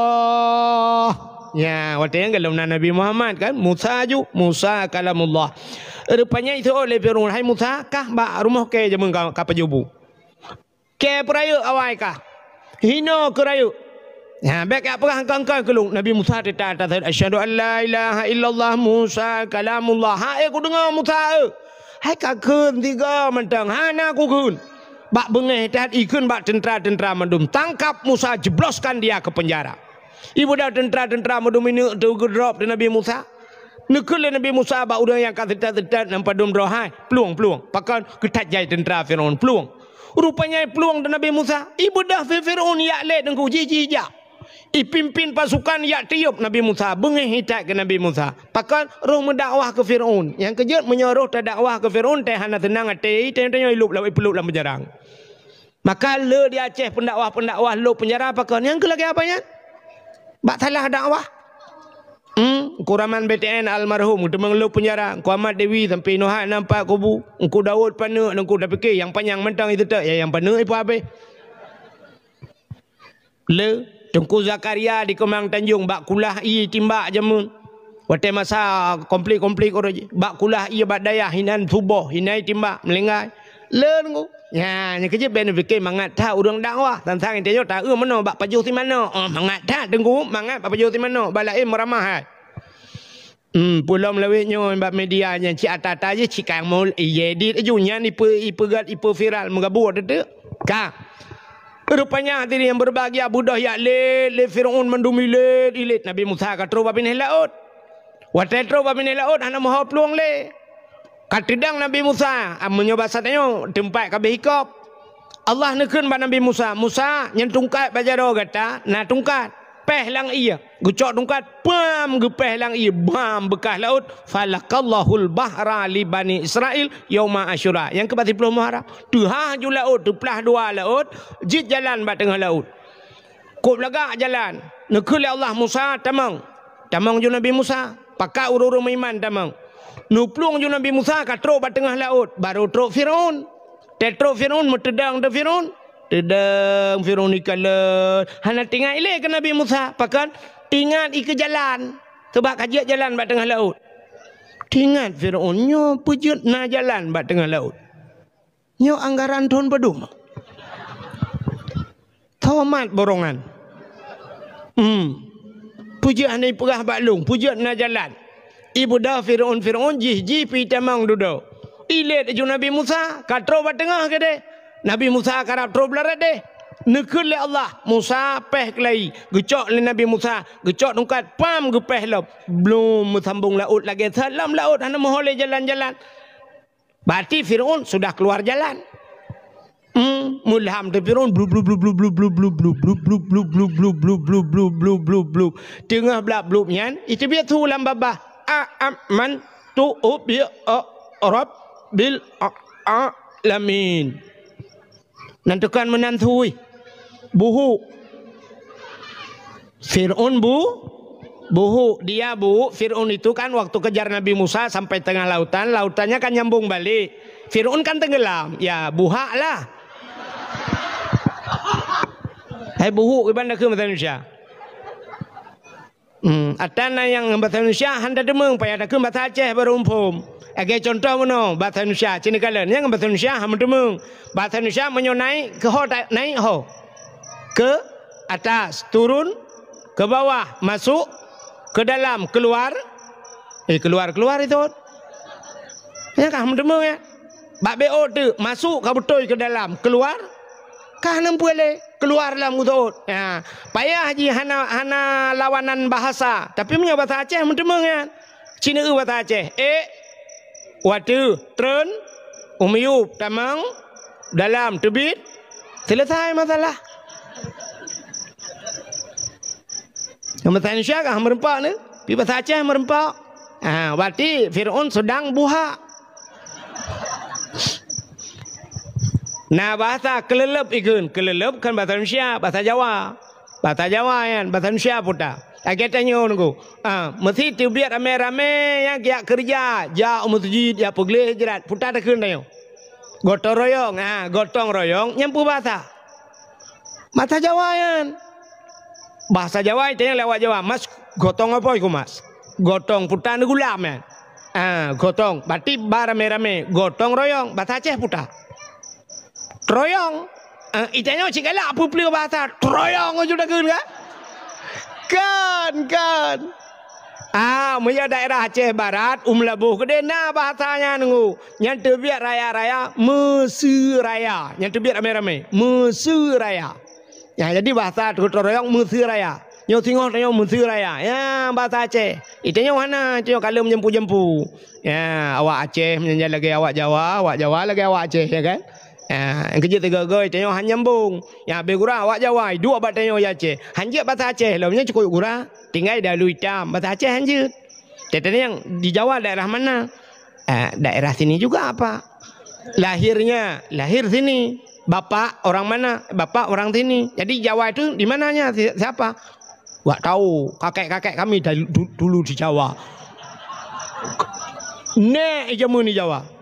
Ya, watée nyan golom na Nabi Muhammad kan, Musa ju, Musa kalamullah. Rupanya iseuôt lé Firaun, "Hai Musa, kah bak rumoh kèe jameun ka, ka pajoh bu?" Kèe peurayeuk awai kah. Hinoe keu rayeuk. Ha, bék jak peugah engkau-engkau keulong. Nabi Musa teuta taseuôt, "Asyhadu an la ilaha illallah Musa kalamullah." "Hai, kudeungoe Musa, eu. Hai ka kheun tiga mantong, hana kukheun." Bak beungéh that ikheun bak teuntara-teuntara mandum, "Tangkap Musa, jebloskan dia ke penjara." Ibeudôh teuntara-teuntara mandum ineuk teuh geudrop di Nabi Musa. Neukheun lé Nabi Musa bak ureuëng nyang ka seutat-seutat nyang padum droe, "Hai, plueng, plueng." Pakon? Geuthat jai teuntara Firaun, plueng. Rupanya plueng di Nabi Musa. Ibeudôh Firaun jak lé teungku jih-jih jak. Ipimpin pasukan jak tiôb Nabi Musa, beungéh itat keu Nabi Musa. Pakon? Roh meudakwah keu Firaun. Nyang keujeuet meunyoe roh tadakwah keu Firaun, teuh hana seunang até, teuh tanyoe ilôb lam, ipeulôb lam peujarang. Maka le di Aceh pendakwah-pendakwah lôb penjara pakon? Nyang keu lagée apa nyan? Bak salah dakwah. Hmm, Kuraman B T N almarhum, teumang lôb penjara, Ku Ahmad Dewi sampai nohat nampak kubu, Engku Daud paneuk, Engku tapike nyang panyang mantong itu tak, ya nyang paneuk ipu habéh. Le, Teungku Zakaria di Keumang Tanjong bak kulah ie timbak jameun. Watée masa konflik-konflik uroe jih, bak kulah ie bak dayah hinan suboh, hinai timbak meulinggai. Le Teungku. Nya, nyang keujeuet bék neupike mangat that ureuëng dakwah. Tantang inti nyoe taeu meunoe bak pajoh si manok. Oh, mangat that Teungku, mangat bak pajoh si manok, bak laén meuramah hai. Hmm, peulom lawét nyoe bak media nyan cit ata-ata jih cit kayang mol, iye dit aju nyan ipe, ipeugét, ipe viral meugabur teuk. Ka. Rupanya hadirin yang berbahagia, beudôh jak lé, lé Firaun mandum ilét-ilét. Nabi Musa ka trok bak binéh laôt. Watée trok bak binéh laôt hana meuho plueng lé. Ka teudong Nabi Musa, ah, meunyoe basa tanyoe teumpat ka beuhikop. Allah neukheun bak Nabi Musa, "Musa, nyan tungkat bak jaroe gata, na tungkat. Péh lam ie." Geucok tungkat, pam, geupéh lam ie, bam, beukah laôt. "Falaqallahul bahra li Bani Israil yauma Asyura." Nyang keubat siploh Muharram. Teuhah ju laôt, teuplah dua laôt, jeuet jalan bak teungoh laôt. Kôb lagak jalan. Neukheun lé Allah, "Musa, tamong." Tamong ju Nabi Musa. Pakat ureuëng-ureuëng meuiman tamong. Neuplueng ju Nabi Musa ka trok bak teungoh laôt, barô trok Firaun. Teutrok Firaun, meuteudong teuh Firaun. Teudong Firaun ikalon. Hana teuingat ilée keu Nabi Musa. Pakon? Teuingat ikeu jalan. Sabab ka jeuet jalan bak teungoh laôt. Teuingat Firaun, nyoe peue jeuet na jalan bak teungoh laôt. Nyoe anggaran thon padum. Tomat borongan. Hmm. Peue jeuet hana ipeugah bak lôn, peue jeuet na jalan. Ibeudôh Firaun, Firaun jih, jih pih tamong dudoe. Ilét aju Nabi Musa, ka trok bak teungoh keudeh. Nabi Musa karab trok blah radeh. Neukheun lé Allah, "Musa, péh keulayi." Geucok lé Nabi Musa, geucok tungkat, pam, geupéh lom. Blom meusambong laôt lagée that lam laôt, hana meuho lé jalan-jalan. Berarti Firaun sudah keluar jalan. Hmm, meulham teuh Firaun, blub, blub, blub, blub. Teungoh blab-blub nyan, iteubiet su lam babah. "A, am, man, tu, u, bi, o, rabbil, a, alamin." Nan tukang meunan su, buhu. Firaun bu-, buhu, dia bu, Firaun itu kan waktu kejar Nabi Musa sampai tengah lautan, lautannya kan nyambung balik. Firaun kan tenggelam, ya buhak lah. buhuk iban takheun bahasa Indonesia. Hmm, ata na nyang bahasa Indonesia hana teumeung, payah takheun bahasa Aceh baru muphom. Lagèe contoh meunoe, bahasa Indonesia cit neukalon, nyang bahasa Indonesia hana teumeung. Bahasa Indonesia meunyoe naik, keu ho ta-, naik ho. Ke atas, turun, ke bawah, masuk, ke dalam, keluar. Eh, keluar, keluar itu. Nyang ka hana teumeung, ya. Bak B O teuk, masuk ka beutôi ke dalam, keluar ka hana peue lé, keluar lam utot. Ha, payah jih hana, hana lawanan bahasa. Tapi meunyoe bahasa Aceh meuteumeung nyan. Cina eu bahasa Aceh. Ék, watèe, treun, u miyup, tamong, dalam, teubiet, selesai masalah. Bahasa Indonesia ka meureumpok ni, tapi bahasa Aceh meureumpok. Ha, berarti Firaun sedang buhak. Na bahasa keuleuleub ikheun, keuleuleub kan bahasa Indonesia, bahasa Jawa. Bahasa Jawa nyan, bahasa Indonesia peue ta. Lagèe tanyoe nunggu. Ah, meusi teubiet ramé-ramé nyang jak keureuja, jak u meuseujid, jak peugleh jrat, peue ta takheun tanyoe. Gotong royong, ha, gotong royong nyan peue bahasa? Bahasa Jawa nyan. Bahasa Jawa tanyoe lewat Jawa, "Mas, gotong apa iku, Mas?" Gotong peue ta, neugulam nyan. Ah, gotong. Berarti ba ramé-ramé, gotong royong. Bahasa Aceh peue ta? Troyong. Ah, itanyoe cit galak peue-peue bahasa. Troyong aju takheun kan? Kan, kan. Ah, meunyo daerah Aceh Barat, u Meulaboh keudéh na bahasa nyan nunggu. Nyan teubiet raya-raya, meuseuraya. Nyan teubiet ramé-ramé, meuseuraya. Ya, jadi bahasa gotong royong meuseuraya. Nyoe singoh tanyoe meuseuraya. Ya, bahasa Aceh. Itanyoe hana, itanyoe kalon meujampu-jampu. Ya, awak Aceh meunyan lagèe awak Jawa, awak Jawa lagèe awak Aceh, ya kan? Ya, nyang keujeuet teuga-ga itanyoe han nyambong. Ya, abéh gura awak Jawa, iduek bak tanyoe di Aceh. Han jeuet bahasa Aceh lom, nyan cukôp gura. Tinggai dalu itam, bahasa Aceh han jeuet. Teuntèe nyang di Jawa daerah mana? Eh, daerah sini juga apa? Lahirnya, lahir sini. Bapak orang mana? Bapak orang sini. Jadi Jawa itu di mananya? Si-, siapa? Wak tahu, kakek-kakek kami dari du-, dulu di Jawa. Nèk jameun di Jawa.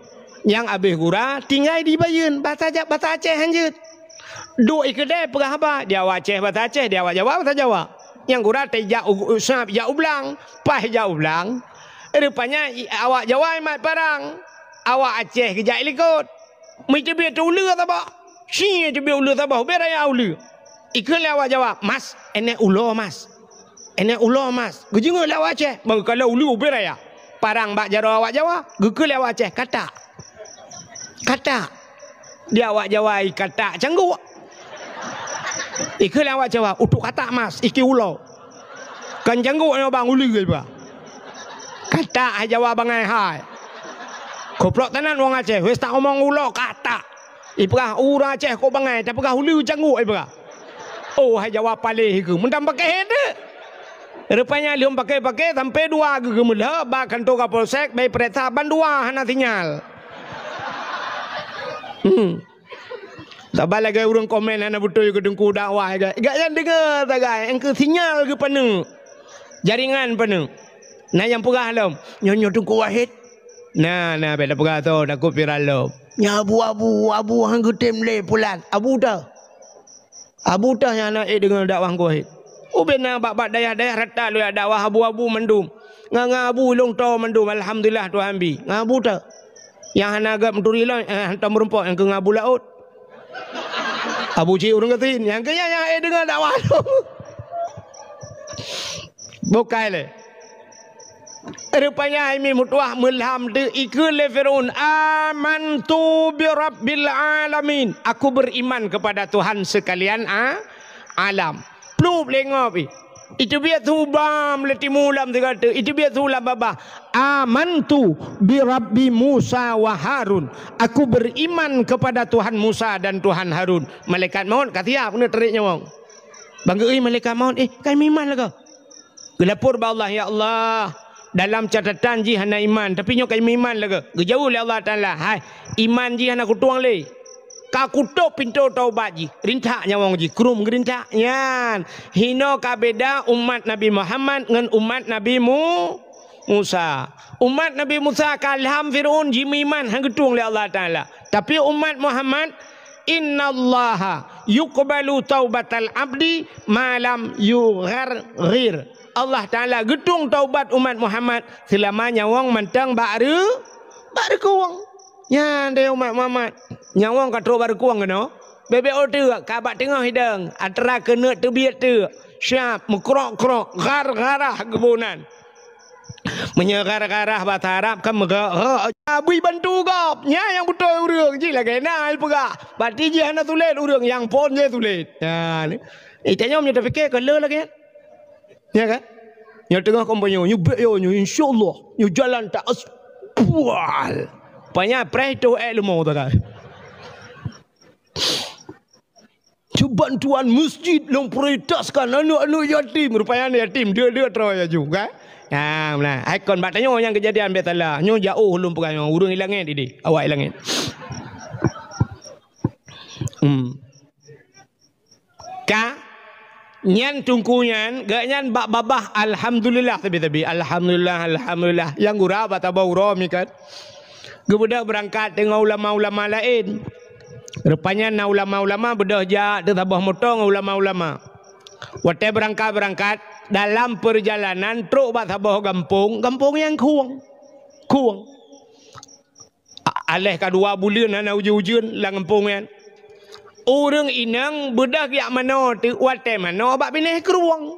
Nyang abéh gura tinggai di Bayeuen, bahasa Ja-, bahasa Aceh han jeuet. Duek i keudè peugah haba, di awak Aceh bahasa Aceh, di awak Jawa bahasa Jawa. Nyang gura teuh jak u, u sab jak u blang, paih jak u blang. Rupanya i, awak Jawa imat parang, awak Aceh geujak i likot. Meuteubiet uleue saboh. Ci teubiet uleue saboh, ubé raya uleue. Ikheun lé awak Jawa, "Mas, énèk ulo, Mas. Énèk ulo, Mas." Geujeungeuk lé awak Aceh, bang geukalon uleue ubé raya. Parang bak jaroe awak Jawa, geukheun lé awak Aceh, "Katak." Katak. Di awak Jawa i katak cangguek. Ikheun lé awak Jawa, "Utok katak, Mas, iki ulo." Kan cangguek nyoe bang uleue iba. Katak hai Jawa bangai hai. Goblok tenan wong Aceh, wes tak omong ulo katak. Ipeugah ureueng Aceh kok bangai, tapeugah uleue cangguek ipeugah. Oh, hai Jawa paléh ikeu, meunan pakéh deuh. Rupanya lheueh pakéh-pakéh sampai dua geuh geumeulheueh bak kantô Kapolsek, bai peuriksa ban dua hana sinyal. Hmm. Saban lagèe ureueng komen hana beutôi keu teungku dakwah, gak, gak nyan deungö sagai, engkeu sinyal geupaneuk. Jaringan paneuk. Na nyang peugah lom, "Nyoe, nyoe Teungku Wahid." Na, na, bèk tapeugah soe, takot viral lom. "Nyan abu-abu, abu han geutem lé pulan." Abu teuh. Abu teuh nyang na ék deungö dakwah Teungku Wahid. Ubé na bak-bak dayah-dayah rata lôn jak dakwah abu-abu mandum. Ngon, ngon abu ilôn toe mandum, alhamdulillah Tuhan bi. Ngon abu teuh. Nyang hana gèt meuturi lom, eh, hantom meurumpok nyang keu ngon abu laôt. Abu cit ureueng gasien, nyang keu nyan nyang ék deungö dakwah lôn. Bukai lé. Rupanya hai mi meutuwah meulham teuh ikheun lé Firaun, "Amantu bi rabbil alamin." Aku beriman kepada Tuhan sekalian a-, alam. Plup lé ngop ih. Iteubiet su bam lé timu lam sigoe teuk, iteubiet su lam babah. "Amantu bi Rabbi Musa wa Harun." Aku beriman kepada Tuhan Musa dan Tuhan Harun. Malaikat maut ka siap keuneuk tarék nyawöng. Bang geuéh malaikat maut, "Eh, ka meuiman lagèe." Geulapor bak Allah, "Ya Allah, dalam catatan jih hana iman, tapi nyoe ka meuiman lagèe." Geujaweueb lé Allah Taala, "Hai, iman jih hana kutueng lé." Ka kutôp pintoe taubat jih, rintak nyawöng jih, krueng geurintak. Nyan, hinoe ka beda umat Nabi Muhammad ngon umat Nabi Mu-, Musa. Umat Nabi Musa ka lham Firaun jimeuiman han geutueng lé Allah Taala. Tapi umat Muhammad "Innallaha yuqbalu taubatal abdi ma lam yugharghir." Allah Taala geutueng taubat umat Muhammad seulama nyawöng mantong bak reu-, bak reukueng. Nyan deh umat Muhammad, nyawöng ka trok bak reukueng keunoe. Bèk-bèk ôh teuk, ka bak teungoh hidang, atra keuneuk teubiet teuk. Siap, meukrok-krok, ghar-gharah geuboh nan. Meunyoe ghar-gharah bahasa Arab kan meuga-, ha, bri bantu gob. Nyan nyang beutôi ureueng, jih lagèe na peugah. Berarti jih hana sulet ureueng, nyang phôn jih sulet. Nyan. Eh, tanyoe meunyoe tapike ka le lagèe nyan. Ya kan? Nyoe teungoh kompanyong, nyoe bèk yo, nyoe insyaallah, nyoe jalan tak as-, bual. Panya preh tu eh leumo tu kan. Cuban tuan masjid lôn prioritaskan aneuk-aneuk yatim. Rupanya aneuk yatim, dia-dia troh ya juga. Ha, nah, ikon bak tanyoe nyang kejadian bèk salah. Nyoe jauh lôn peugah nyoe, ureueng i langèt ideh, awak i langèt. Hmm. Ka nyan teungku nyan, geuh nyan bak babah alhamdulillah sabe-sabe. Alhamdulillah, alhamdulillah. Nyang gura bak tabah uroe mi kan. Geubeudôh beurangkat teungoh ulama-ulama laén. Rupanya na ulama-ulama beudôh jak teusaboh moto ngon ulama-ulama. Watèe beurangkat-beurangkat, dalam peurjalanan trok bak saboh gampông, gampông nyang khueng. Khueng. A-, aléh ka dua buleuen hana ujeuen-ujeuen lam gampông nyan. Ureueng inong beudôh jak manoe teuk watèe manoe bak binéh krueng.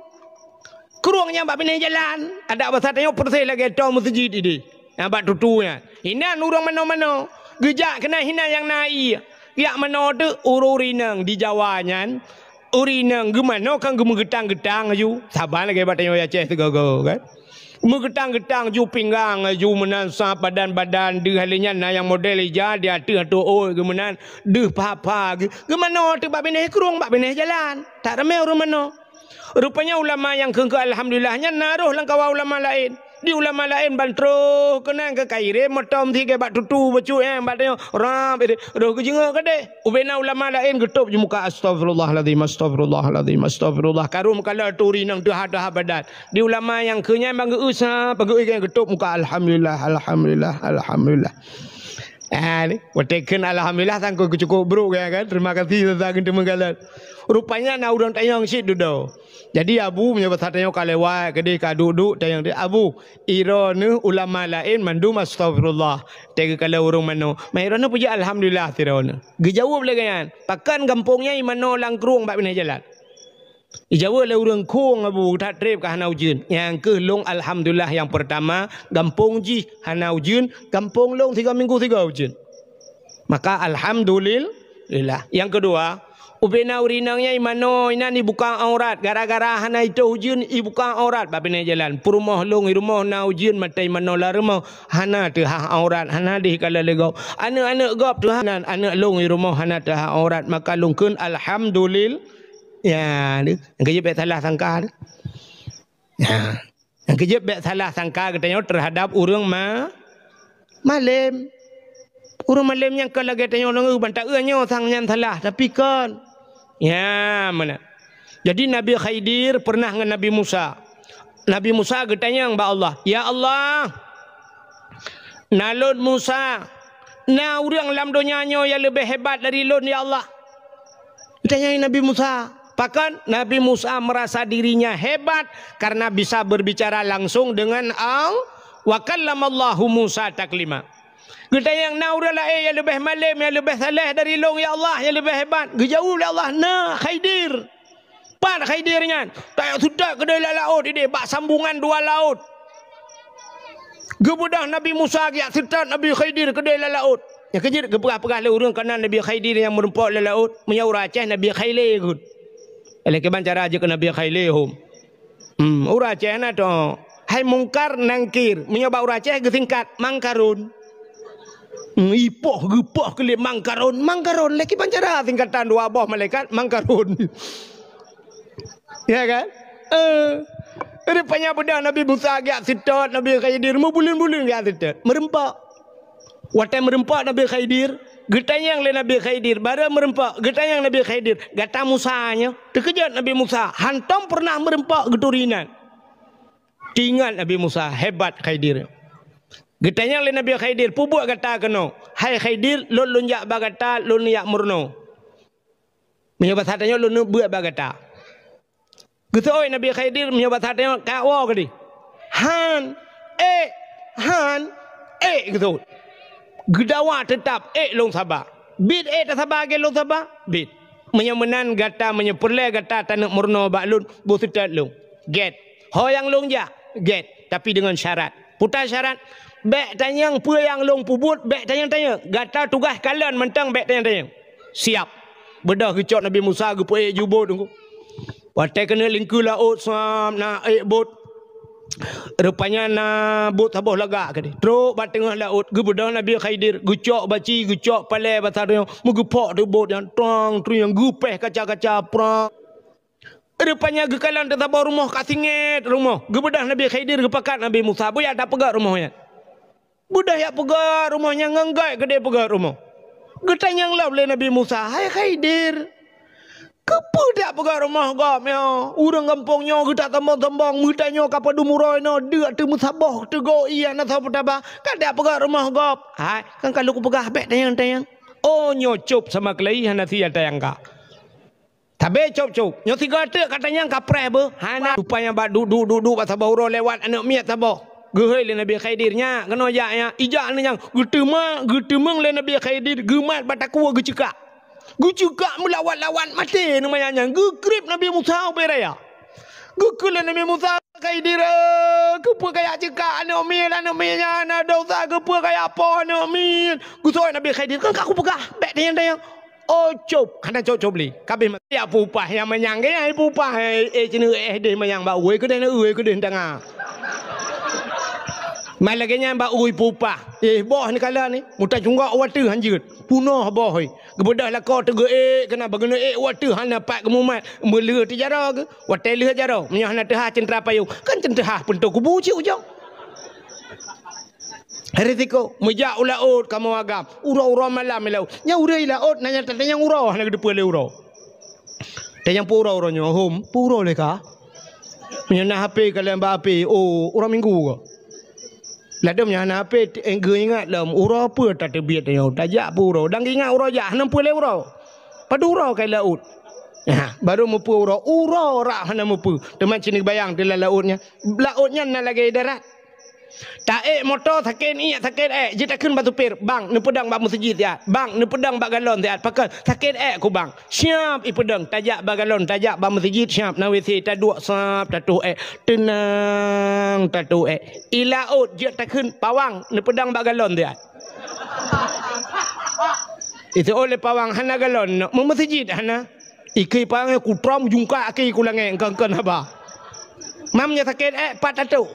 Krueng nyang bak binéh jalan, adak basa tanyoe peureséh lagèe toe meuseujid ideh. Nyang bak tutu nyan. Inan ureueng manoe-manoe. Geujak keunan hinan nyang na ie. Jak manoe teuk ureueng inong di Jawa nyan. Ureueng inong geumanoe kan geumeugeutang-geutang aju. Saban lagèe bak tanyoe Aceh sigoe-goe kan. Meugeutang-geutang ju pinggang, ju meunan sab badan-badan, deuh lheueh nyan na nyang model ija di ateueh ateueh ôt geuh meunan, deuh pha-pha geuh, geumanoe teuk bak binéh krueng, bak binéh jalan. That ramé ureueng manoe. Rupanya ulama nyang kheun-kheun alhamdulillah nyan na rôh lam kawan ulama laén. Di ulama laén ban troh keunan ka kairém moto meusigé bak tutu bacut, eh, bak tanyoe, rab, eh, rôh geujeungok keudeh. Ubena ulama laén geutôb ju muka, "Astagfirullahalazim, astagfirullahalazim, astagfirullah." Ka rôh meukalon turi nang teuha-teuha badan. Di ulama nyang keu nyan ban geu-eu sa, ban geu-eu geuh geutôb muka, "Alhamdulillah, alhamdulillah, alhamdulillah." Ah, ni, watèe kheun alhamdulillah sangkot geucukôp brôk geuh kan. Terima kasih Ustaz geuteumeung kalon. Rupanya na ureueng tanyong cit dudoe. Jadi Abu meunyoe basa tanyoe ka lewat keudeh ka duek-duek tanyong dia, "Abu, iroe neuh ulama laén mandum astagfirullah." Teuka kalon ureueng manoe, "Ma iroe neuh peujeuet alhamdulillah siroe neuh?" Geujaweueb lé geuh nyan, "Pakon gampông nyan i manoe lam krueng bak binéh jalan?" Ijaweueb lé ureueng khueng, "Abu, that trép ka hana ujeuen." Nyang keuh lôn alhamdulillah nyang peurtama, gampông jih hana ujeuen, gampông lôn sigoe minggu sigoe ujeuen. Maka alhamdulillah. Nyang keudua, ubena ureueng inong nyan i manoe inan ibuka aurat, gara-gara hana itôh ujeuen ibuka aurat bak binéh jalan. Peurumoh lôn i rumoh na ujeuen maté i manoe lam rumoh, hana teuhah aurat, hana deuh ikalon lé gob. Aneuk-aneuk gob teuhah nan, aneuk lôn i rumoh hana teuhah aurat, maka lôn kheun alhamdulillah. Ya, deuh. Nyang keujeuet bèk salah sangka deuh. Ya. Nyang keujeuet bèk salah sangka geutanyoe teuhadap ureueng ma-, malém. Ureueng malém nyang ka lagèe tanyoe deungö ban taeu nyoe sang nyan salah, tapi kon. Ya, meunan. Jadi Nabi Khidir pernah ngon Nabi Musa. Nabi Musa geutanyong bak Allah, "Ya Allah, na lôn Musa, na ureueng lam donya nyoe nyang leubeh hebat dari lôn, ya Allah?" Geutanyong Nabi Musa. Pakon? Nabi Musa merasa dirinya hebat karena bisa berbicara langsung dengan Allah. "Wa kallamallahu Musa taklima." Geutanyong, "Na ureueng laén nyang leubeh malém, nyang leubeh saleh dari lôn, ya Allah, nyang leubeh hebat?" Geujaweueb lé Allah, "Na, Khidir." Pat Khidir nyan? Tajak seutôt keudéh lam laôt idéh, bak sambungan dua laôt. Geubeudôh Nabi Musa geujak seutôt Nabi Khidir keudéh lam laôt. Nyang keujeuet geupeugah-peugah lé ureueng keunan Nabi Khidir nyang meureumpok lam laôt, meunyoe ureueng Aceh Nabi Khailé geuh. Lé kiban cara jeuet keu Nabi Khailé hom. Hmm, ureueng Aceh na to. Hai Mungkar Nangkir, meunyoe bak ureueng Aceh geusingkat Mangkarun. Hmm, ipoh geupoh keu lé Mangkarun, Mangkarun. Lé kiban cara singkatan dua boh malaikat Mangkarun. Ya kan? Eh, rupanya beudôh Nabi Musa geujak seutôt Nabi Khidir, meubuleuen-buleuen geujak seutôt, meureumpok. Watèe meureumpok Nabi Khidir, geutanyong lé Nabi Khidir, barô meureumpok, geutanyong Nabi Khidir, "Gata Musa nyoe?" Teukeujot Nabi Musa, hantom pernah meureumpok geuturi inan. Teuingat Nabi Musa, hebat Khidir. Geutanyong lé Nabi Khidir, "Peue buet gata keunoe?" "Hai Khidir, lôn lôn jak bak gata, lôn jak meurunoe." Meunyoe basa tanyoe lôn beuet bak gata. Geuseuôt Nabi Khidir meunyoe basa tanyoe ka woe keudeh. Han, ék, han, ék geuseuôt. Geudawa teutap ék lôn saba. Bit ék tasaba lagée lôn saba, bit. Meunyoe meunan gata, meunyoe peureulée gata taneuk meurunoe bak lôn, boh seutôt lôn. Gét. Ho nyang lôn jak, gét, tapi deungon syarat. Peue syarat? Bék tanyong peue nyang lôn peubuet, bék tanyong-tanyong. Gata tugaih kalon mantong, bék tanyong-tanyong. Siap. Beudôh geucok Nabi Musa geupeuék ju bot teungku. Watée keuneuk lingkeue laôt, sam na ék bot. Rupanya na bot saboh lagak keudeh. Trok bak teungoh laôt, geubeudôh Nabi Khidir, geucok baci, geucok palée basa tanyoe, meugeupok teuk bot nyan, trong, trieng, geupéh kaca-kaca, prang. Rupanya geukalon teusaboh rumoh ka singét rumoh. Geubeudôh Nabi Khidir geupakat Nabi Musa, beuyak tapeugét rumoh nyan. Beudôh jak peugét rumoh nyan ngon gét keudeh peugét rumoh. Geutanyong lom lé Nabi Musa, "Hai Khidir, keupeue dak peugét rumoh gob nyoe? Ureuëng gampông nyoe geutak sombong-sombong, meutanyoe ka padum uroe nyoe deuk teumeusaboh teugok ié na saboh taba, ka dak peugét rumoh gob?" "Hai, kan ka lôn kupeugah bék tanyong-tanyong." Oh, nyoe cop sama keulayi hana sia tayang ka. Tabe cop-cop. Nyoe sigoe teuk ka tanyong ka preh beuh. Hana. Rupanya bak duek-duek-duek-duek bak saboh uroe lewat aneuëk miet saboh. Geuhôi lé Nabi Khidir, "Nyak, keunoe jak nyak." Ijak nyan nyang geuteuma, geuteumeung lé Nabi Khidir, geumat bak takue geuceukak. Geuceukak meulawat-lawat maté nyan manyang nyan. Geukrieb Nabi Musa ubé raya. Geukheun lé Nabi Musa, "Khidir, eh, keupeue kajak ceukak aneuëk miet, aneuëk miet nyan na dosa, keupeue kajak poh aneuëk miet?" Geuseuôt Nabi Khidir, "Kan ka kupeugah, bék tanyong-tanyong." Oh, cop, hana cop-cop lé. Kabeh ma-, ya pupah nyang manyang ke, ya pupah, eh, eh, cina, eh, deh manyang bak uwe keudeh, uwe keudeh tanga. Mai lagée nyan bak uwe pupah. Eh, boh ni kala ni, muta cunggok wateuh hanjeuet. Punoh boh, eh. Geubeudôh lakoe teugeuék keunan, bageuneuk ék wateuh hana pat geumumat, meuleueh teujaroe geuh. Watée lheueh jaroe, meunyoe hana teuhah ceuntra payong, kan ceuntra pintoe kubu cit ujong. Risiko, meujak u laôt kamoe agam, uroe-uroe malam i laôt. Nyan ureuëng i laôt na nyang tatanyong uroe, hana geuteupeue lé uroe. Tanyong peue uroe, uroe nyoe, hom, peue uroe lé ka? Meunyoe na H P ka lheueh bak H P, oh, uroe Minggu ka. Ladôm nyan hana H P, t-, eh, geuingat lom, uroe peue tateubiet nyoe, tajak peue uroe, dan geuingat uroe jak, hana peue lé uroe. Padub uroe ka i laôt. Nah, baru mupeue uroe, uroe rab hana mupeue. Teuma cit neubayang teuh lam laôt nyan. Laôt nyan na lagée darat. Taék moto sakét iék, sakét ék, jeuet takheun bak supir, "Bang, neupeudong bak meuseujid siat. Bang, neupeudong bak galon siat. Pakon sakét ék ku, Bang." Siap ipeudong, tajak bak galon, tajak bak meuseujid, siap na W C, taduek sab, tatoh ék. Teunang, tatoh ék. I laôt jeuet takheun, "Pawang, neupeudong bak galon siat." Itu oleh pawang hana galon, nak meumeuseujid hana. Ikei pawang kutrom jungkak kei ku langét, engkon-kon haba. Mam nyoe sakét ék, pat tatoh.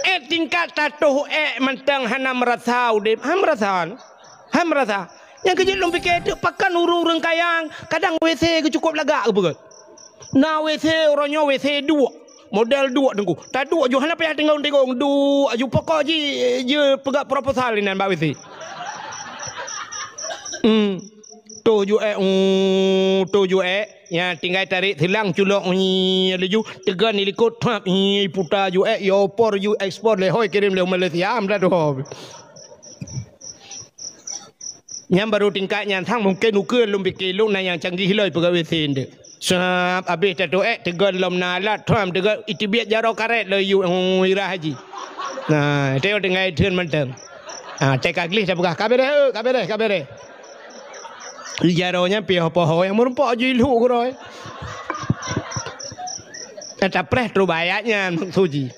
Ék tingkat tatoh ék mantong hana meurasa udeb. Han meurasa, han meurasa. Nyang keujeuet lôn pike teuk pakon ureuëng-ureuëng kaya, kadang W C geuh cukôp lagak geupeugét. Na W C uroe nyoe W C duek, model duek teungku. Taduek ju hana payah tingong-tingong, duek ju pokok ji, ji peugah proposal inan bak W C. Hmm. Toh ju ék, uh, toh ju ék. Nya tinggai tarék silang culok, uh, laju teugon di likot, thap, uh, puta ju ék, ya opor ju ekspor lé hôi kirém lé Malaysia, am dah doh. Nyan baru tingkat nyan sang mungken ukeue lôn pike lôn na nyang canggih lôi peugawée sendek. Sab abéh tatoh ék teugon lom na alat, thram teugon iteubiet jaroe karet lom yue, oh, irah haji. Nah, teuh tinggai theun mantong. Ah, cai ka gleh tapeugah, "Ka beureh, eh, ka beureh, ka beureh." Jaroe nyan piôh poho nyang meurumpok ju ilhuk keudroe. Tapreh trok bak ayat nyan maksud jih.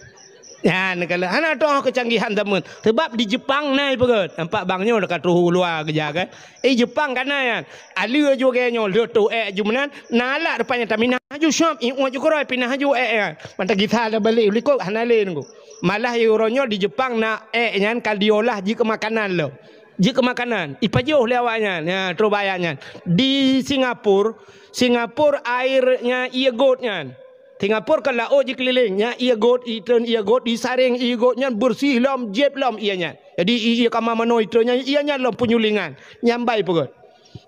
Nyan kalau hana toh keucanggihan zaman. Sebab di Jepang na ipeugét. Nampak bang nyoe ka troh u luwa keujak kan. Eh, Jepang ka na nyan. Alue ju lagée nyoe, lheueh toh ék ju meunan, na alat rupanya taminah ju syab, iuet ju keuroi pinah ju ék nyan. Mantong gisa tabalek u likot hana lé nunggu. Malah uroe nyoe di Jepang na ék nyan ka diolah jikeu makanan lom. Jikeu makanan, ipajoh lé awak nyan. Ya, troh bak ayat nyan. Di Singapura, Singapura air nyan ié got nyan. Singapura kan laôt jikeulileng, nyan ié got, itreun ié got, isaréng ié got nyan beureuséh lom, jieb lom ié nyan. Jadi ié kama manoe itreun nyan, ié nyan lom peunyulingan. Nyan ban ipeugét.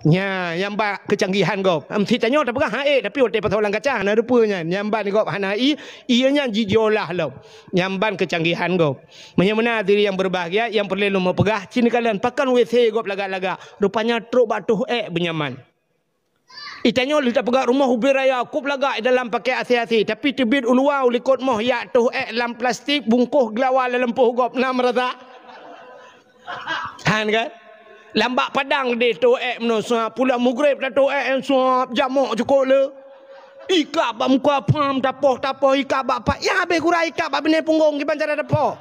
Nyan, nyan ban keucanggihan gob. Am, si tanyoe tapeugah han ék, tapi watée pasoe lam kaca hana rupeue nyan. Nyan ban gob hana ié, ié nyan jijiolah lom. Nyan ban keucanggihan gob. Meunyoe meunan hadirin nyang beubahgia, nyang peureulée lôn peugah, cit neukalon pakon W C gob lagak-lagak. Rupanya trok bak toh ék beunyaman. Itanyoe lheueh tapeugah rumoh ubé raya, kôb lagak i dalam pakèk asé-asé, tapi teubiet u luwa u likot moh yak toh èk lam plastik, bungkôh geulawa lam lampôh gob, na meurasa? Han kan? Lam bak padang deh toh èk meunoe, suap, pulang mugreb dah toh èk, suap, jamok cukôp le. Ikab bak muka pham, tapoh-tapoh, ikab bak pat, nyang habéh gura ikab bak binéh punggong kiban cara tapoh.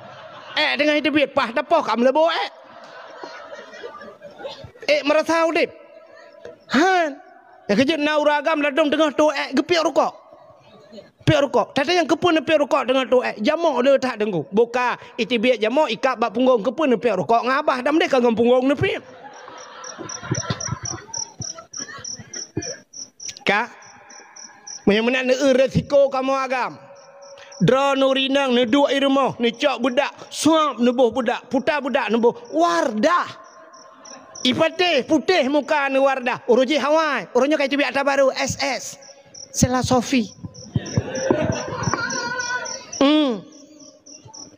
Èk teungoh teubiet, paih tapoh ka meuleubo èk. Èk meurasa udép. Han. Nyang keujeuet na ureueng agam ladôm teungoh toh èk geupiôh rukok. Piôh rukok. Tatanyong keupeue neupiôh rukok teungoh toh èk? Jamok le that deungoe. Boh ka iteubiet jamok ikab bak punggong, keupeue neupiôh rukok ngon abah, dan meudeh ka ngon punggong neupiôh. Ka? Meunyoe meunan neu resiko kamoe agam. Droeneuh ureueng inong neuduek i rumoh, neucok beudak, suap neuboh beudak, puta beudak neuboh, Wardah. Ipatéh, putéh muka neuh Wardah. Uroe jih awai, uroe nyoe ka iteubiet ata barô, S S. Sela Sofi. Hmm.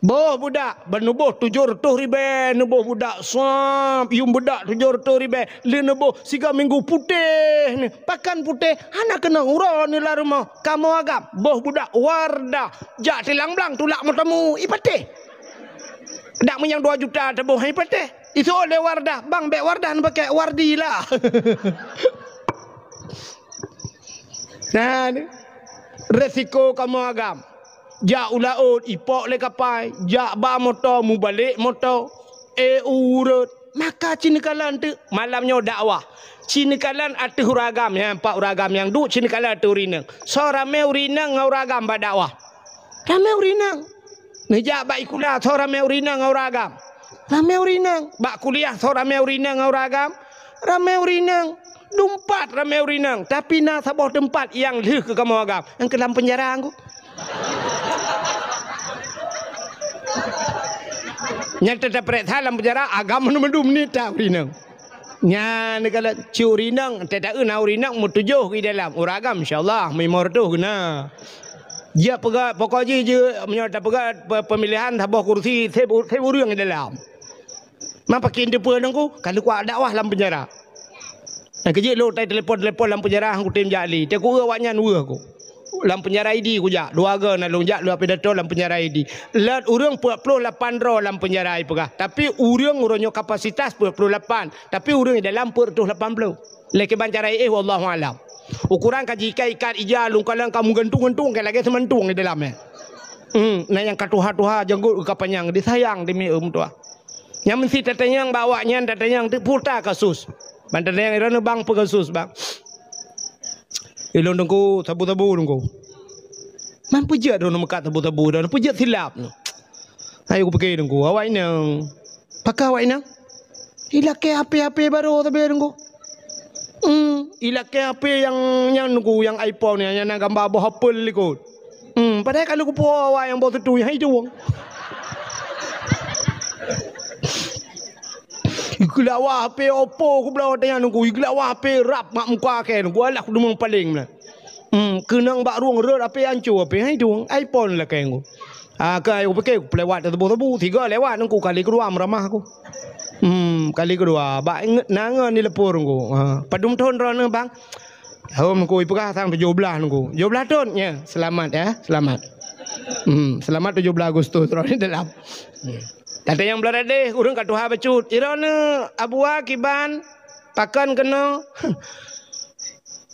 Boh beudak, ban neuboh tujoh reutôh ribèe, neuboh beudak suap, yuem beudak tujoh reutôh ribèe, lheueh neuboh siga minggu putéh neuh. Pakon putéh? Hana keunong uroe neuh lam rumoh. Kamoe agam, boh beudak Wardah, jak tilang blang tulak meuteumèe, ipatéh. Dak meunyoe dua juta teuboh, ipatéh. Iseuôt lé Wardah, bang, bèk Wardah neupakèk, Wardi lah. Nah, ni. Resiko kamoe agam. Jak u laôt, ipok lé kapai, jak ba moto, mubalek moto. Eh, ureueng, maka ci neukalon teuk malam nyoe dakwah. Ci neukalon ateueh ureueng agam, nyan pat ureueng agam nyang duek, ci neukalon ateueh ureueng inong. Soe ramé ureueng inong ngon ureueng agam bak dakwah? Ramé ureueng inong. Neujak bak sikula, soe ramé ureueng inong ngon ureueng agam? Ramé ureueng inong. Bak kuliah, soe ramé ureueng inong ngon ureueng agam? Ramé ureueng inong. Dumpat ramé ureueng inong, tapi na saboh teumpat nyang lheueh keu kamoe agam, nyang keu lam peunjara ngku. Nyang teuta peuriksa lam peunjara, agam meudum-dum nita ureueng inong. Nyan kalau cit ureueng inong, teuta na ureueng inong meutujoh i dalam, ureueng agam insya Allah meulima reutôh geuh na. Jeuet peugah, pokok jih jeuet, meunyoe tapeugah pe-, pemilihan saboh kursi, seb, seb ureueng i dalam. Man pakon teupeue nangku, ka lheueh kuat dakwah lam peunjara. Nyang keujeuet lôn tai telepon-telepon lam peunjara, han kutem jak lé. Teuk kueu awaknyan weueh ku. Lam peunjara Idi kujak, dua goe na lôn jak lôn pidato lam peunjara Idi. Lôn ureueng peuet ploh lapan droe lam peunjara ipeugah. Tapi ureueng uroe nyoe kapasitas peuet ploh lapan, tapi ureueng i dalam peuet reutôh lapan ploh. Lé kiban cara éh, wallahu alam. Ukuran ka jiikat-ikat ija, lôn kalon ka meugantung-gantung ka lagèe seumantong di dalam, eh. Hmm, na nyang ka tuha-tuha, janggot ka panyang, disayang demi, eh, meutuah. Nyang meusti tatanyong bak awaknyan, tatanyong teuk peue kasus. Ban tatanyong droeneuh, bang, peue kasus, bang? Ilôn teungku, sabu-sabu teungku. Man peue jeuet droeneuh meukat sabu-sabu, droeneuh peue jeuet silap nyoe. Ayo kupike teungku, awak inong. Pakon awak inong? Ilakèe H P-H P barô sabe teungku. Hmm, ilakèe H P nyang, nyang teungku, nyang iPhone nyan, nyang na gamba boh apel likot. Hmm, padahai ka lheueh kupuwoe awai nyang boh seutu nyang hai tueng. Igeulawa H P Oppo kubloe watèe nyan teungku, igeulawa H P rab mak muka kèe teungku, alah kudeungoe paleng meunan. Hmm, keunong bak rueng rhot H P anco, H P hai tueng, iPhone lakèe teungku. Ah, ka ayo pike, peulewat teubu-teubu, tiga lewat teungku, kali keudua meuramah aku. Hmm, kali keudua, bak ingat nangon di leupur teungku. Ha, padum thon droeneuh, bang? Hom, teungku, ipeugah sang tujoh blah teungku. Tujoh blah thon, ya, selamat ya, selamat. Hmm, selamat tujoh blah Agustus droeneuh dalam. Hmm. Tatanyong blah radeh, ureueng ka tuha bacut. Droeneuh Abuwa kiban, pakon keunoe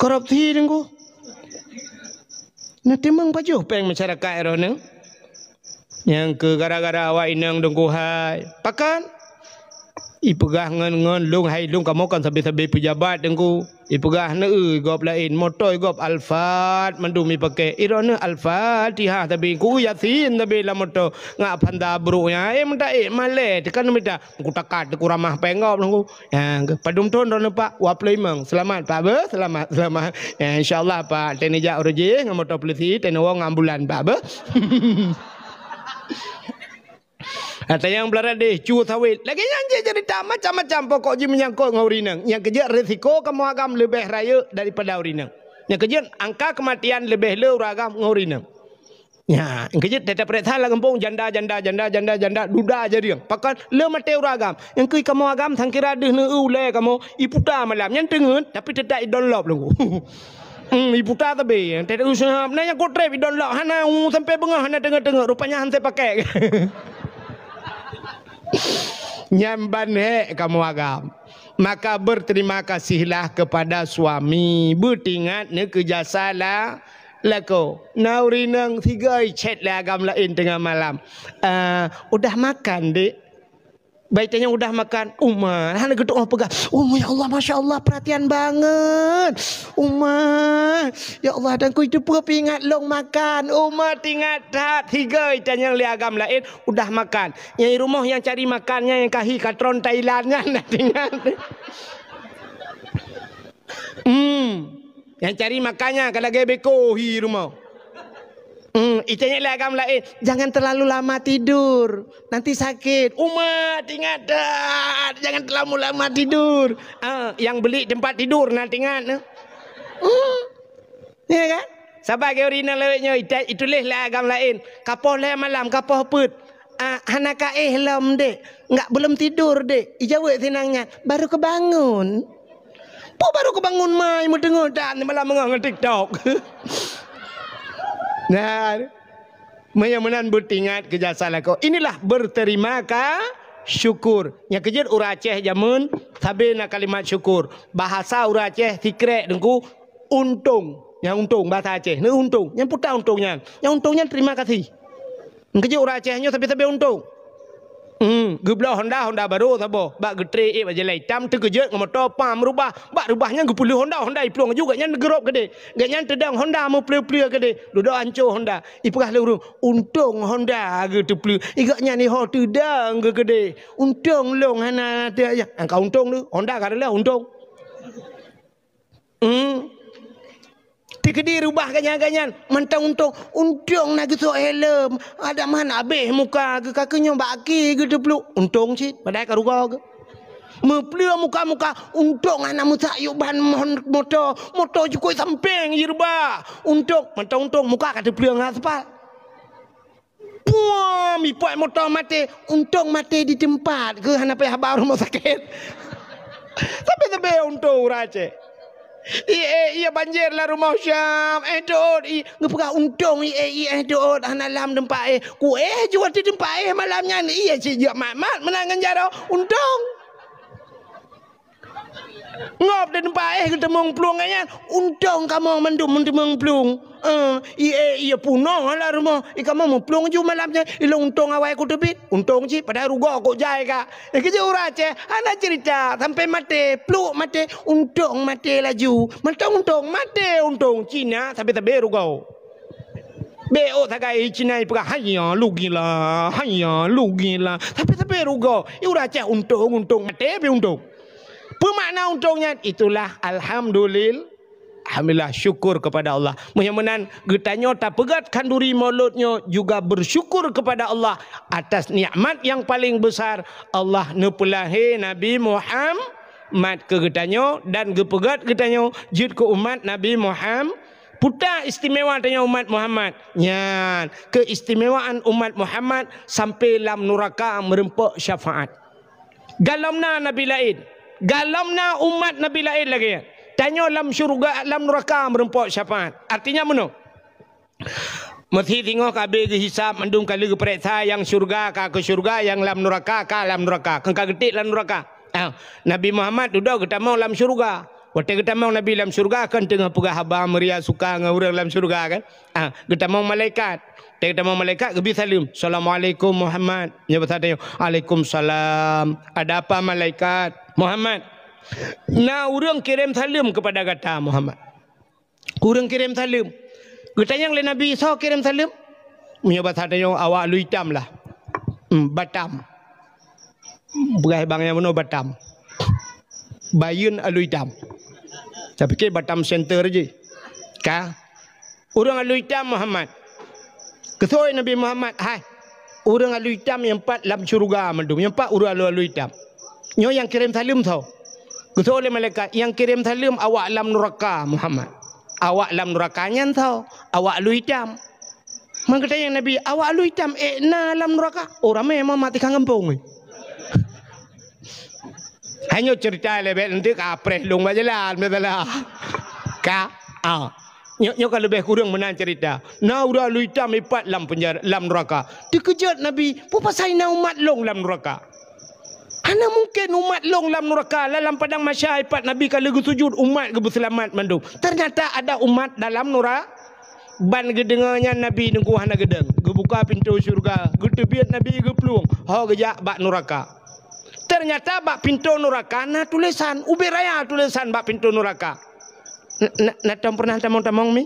korupsi teungku. Neuteumeung pajoh péng masyarakat droeneuh. Nyang keu gara-gara awak inong teungku hai. Pakon? Ipeugah ngon, ngon lôn hai lôn kamoe kon sabe-sabe peujabat teungku. Ipeugah neu gob laén, moto gob Alphard mandum ipakè. Droeneuh Al-Fatihah sabe, ku Yasin sabe lam moto. Ngak phanda brok nyan, eh, meuta, eh, malèe, teuka neumita. Ku takat, ku ramah péng gob teungku. Ya, padum thon droeneuh, Pak? Dua ploh limong. Selamat, Pak, beuh. Selamat, selamat. Ya, insya Allah, Pak. Teuneuk jak uroe jih ngon moto polisi, teuneuk woe ngon ambulan, Pak, beuh. Ata nyang blah radeh, cu sawét. Lagèe nyan jih ceurita macam-macam, pokok jih meunyangkot ngon ureueng inong. Nyang keujeuet resiko kamoe agam leubeh rayeuk daripada ureueng inong. Nyang keujeuet angka keumatian leubeh le ureueng agam ngon ureueng inong. Ya, nyang keujeuet teutab prek that lam gampông, janda, janda, janda, janda, janda, duda jadeueng. Pakon le maté ureueng agam. Nyang keu kamoe agam, sangkira deuh neu ulée kamoe, iputa malam. Nyan teungeut, tapi teutap idon lop lunggu. Hmm, iputa tabe. Teutab usaha, na nyang kotrep idon lop, hana, uh, sampai beungoh hana teungeut-teungeut. Rupanya hana pakai. Nyan ban hék kamoe agam. Maka berterima kasihlah kepada suami. Beutingat neu keu jasa la-, lakoe. Na ureueng inong sigoe chat lé agam laén teungoh malam. "Eh, udah makan, Dek?" Bai tanyong udah makan. Uma, hana geutu'oh peugah. "Oh, ya Allah, Masya Allah, perhatian banget. Uma, ya Allah, dan ku itu peuingat long makan." Uma, tingat that. Sigoe tanyong lé agam laén. Udah makan. Nyang di rumoh nyang cari makan nyan nyang kahi katron Thailand nyan, na teuingat. Hmm. Nyang cari makan nyan ka lagée beko hi rumoh. Hmm, itanyong lé agam laén, "Jangan terlalu lama tidur, nanti sakit." Uma, tingat that, jangan terlalu lama tidur. Ah, nyang beli tempat tidur na teuingat. Hmm. Ya kan? Saban geuh ureueng inong lawét nyoe, ita-, ituléh lé agam laén. Kapoh lhée malam, kapoh peuet. "Ah, hana ka éh lom, Dek. Enggak, belum tidur, Dek." Ijaweueb sinang nyan, "Baru kebangun." Peue baru kebangun mai meudeungoe dan malam beungoh ngon TikTok. Nah, meunyoe meunan beutingat keu jasa lakoe. Inilah berterima ka-, syukur. Nyang keujeuet ureueng Aceh jameun sabe na kalimat syukur. Bahasa ureueng Aceh sikrek deungku, untông. Nyang untông bahasa Aceh, neu untông. Nyang peue untông nyan? Nyang untông nyan terima kasih. Nyang keujeuet ureueng Aceh nyoe sabe-sabe untông. Hmm, geubloe Honda, Honda barô saboh. Bak geutré ék bak jalan itam, teukeujot ngon moto, pam reubah. Bak reubah nyan geupeulheueh Honda, Honda iplueng aju, gobnyan geurob keudeh. Gobnyan teudong Honda meupleue-pleue keudeh. Dudoe ancô Honda. Ipeugah lé ureueng, "Untông Honda geuteupleue." Gobnyan iho teudong geukeudeh. "Untông lôn hana teu-, ya, angka untông tu. Honda ka reuloh untông." Hmm. Teukeudi reubah gobnyan-gobnyan, mantong untông, untông na geusok helm, adak man abéh muka geuh, ka keuh nyoe bak aki geuteupluek, untông cit, padahai ka rugoe geuh. Meupleue muka-muka, untông hana meusak yub ban mon-, moto, moto jukôi sampéng jireubah, untông, mantong untông muka ka teupleue ngon aspal. Puam, ipoh moto maté, untông maté di teumpat, keu hana payah ba rumoh sakét. Tapi-tapi untông ureueng Aceh. I éh, ié banjir lam rumoh Syam, éh dot, i, geupeugah untông i éh, i éh dot, hana lam teumpat éh. Ku éh jua di teumpat éh malam nyan, ié cit jeuet mat-mat meunan ngon jaroe, untông. Ngop di teumpat éh geuteumeung plueng nyan, untông kamoe mandum meuteumeung plueng. Eh, i éh, ié punoh lam rumoh, i kamoe meuplueng ju malam nyan, ilôn untông awai ku teubiet, untông cit padahai rugoe kok jai ka. Eh, keujeuet ureueng Aceh, hana cerita, sampai maté, pluek maté, untông maté laju. Mantong untông, maté untông, Cina sabe-sabe rugoe. Bék ôk sagai Cina ipeugah, "Haiya, lugila, haiya, lugila." Sabe-sabe rugoe, i ureueng Aceh untông, untông, maté pih untông. Peue makna untông nyan? Itulah alhamdulil-, alhamdulillah, syukur kepada Allah. Meunyoe meunan geutanyoe tapeugét khanduri mulod nyoe juga bersyukur kepada Allah atas nikmat yang paling besar, Allah neupeulahé Nabi Muhammad keu geutanyoe dan geupeugét geutanyoe jeuet keu umat Nabi Muhammad. Peue istimewa tanyoe umat Muhammad? Nyan, keistimewaan umat Muhammad sampai lam nuraka meureumpok syafaat. Galom na nabi laén, galom na umat nabi laén lagée nyan. Tanyoe lam syeuruga, lam nuraka meureumpok syafaat. Artinya meunoe. Meusé singoh ka abéh geuhisab mandum ka lheueh geupareksa nyang syeuruga ka keu syeuruga, nyang lam nuraka ka lam nuraka. Keu ka geutik lam nuraka. Ah, Nabi Muhammad dudoe geutamong lam syeuruga. Watée geutamong Nabi lam syeuruga kan teungoh peugah haba meuria suka ngon ureuëng lam syeuruga kan. Ah, geutamong malaikat. Watée geutamong malaikat geubri saleuem, "Assalamualaikum Muhammad." Nyoe basa tanyoe, "Waalaikumsalam." "Ada apa malaikat?" "Muhammad, na ureuëng kirém saleuem keupada gata Muhammad." Ureuëng kirém saleuem. Geutanyong lé Nabi, "Soe kirém saleuem?" Meunyoe basa tanyoe awak aloe itam lah. Hmm, Batam. Peugah bang nyang bunoe Batam. Bayeuen aloe itam. Tapike Batam Center jih. Ka. Ureuëng aloe itam Muhammad. Keusoe Nabi Muhammad, "Hai, ureuëng aloe itam nyang pat lam syeuruga mandum, nyang pat ureuëng aloe, aloe itam. Nyoe nyang kirém saleuem soe?" Keusoe lé malaikat, "Nyang kirém saleuem awak lam nuraka Muhammad." "Awak lam nuraka nyan soe?" "Awak aloe itam." Maka geutanyong Nabi, "Awak alu itam ék na lam nuraka?" Oh, ramé Muhammad tikang gampông. Hanya cerita lebek nanti kapreh lông bak jalan, beutala. Ka, ah. Nyoe, nyoe ka leubeh kureueng meunan cerita. Na ureuëng alu itam ipat lam penjara, lam nuraka. Teukeujot Nabi, "Peue pasai na umat lông lam nuraka?" Hana mungken umat lông lam nuraka, lam padang mahsyar ipat Nabi ka lheueh geusujud, umat geubeuseulamat mandum. Ternyata ada umat dalam nura-, ban geudeungoe nyan Nabi Teungku hana geudong. Geubuka pintoe syeuruga, geuteubiet Nabi geuplueng, ho geujak bak nuraka. Ternyata bak pintoe nuraka na tulésan, ubé raya tulésan bak pintoe nuraka. Na, na, na tom pernah tamong-tamong mi?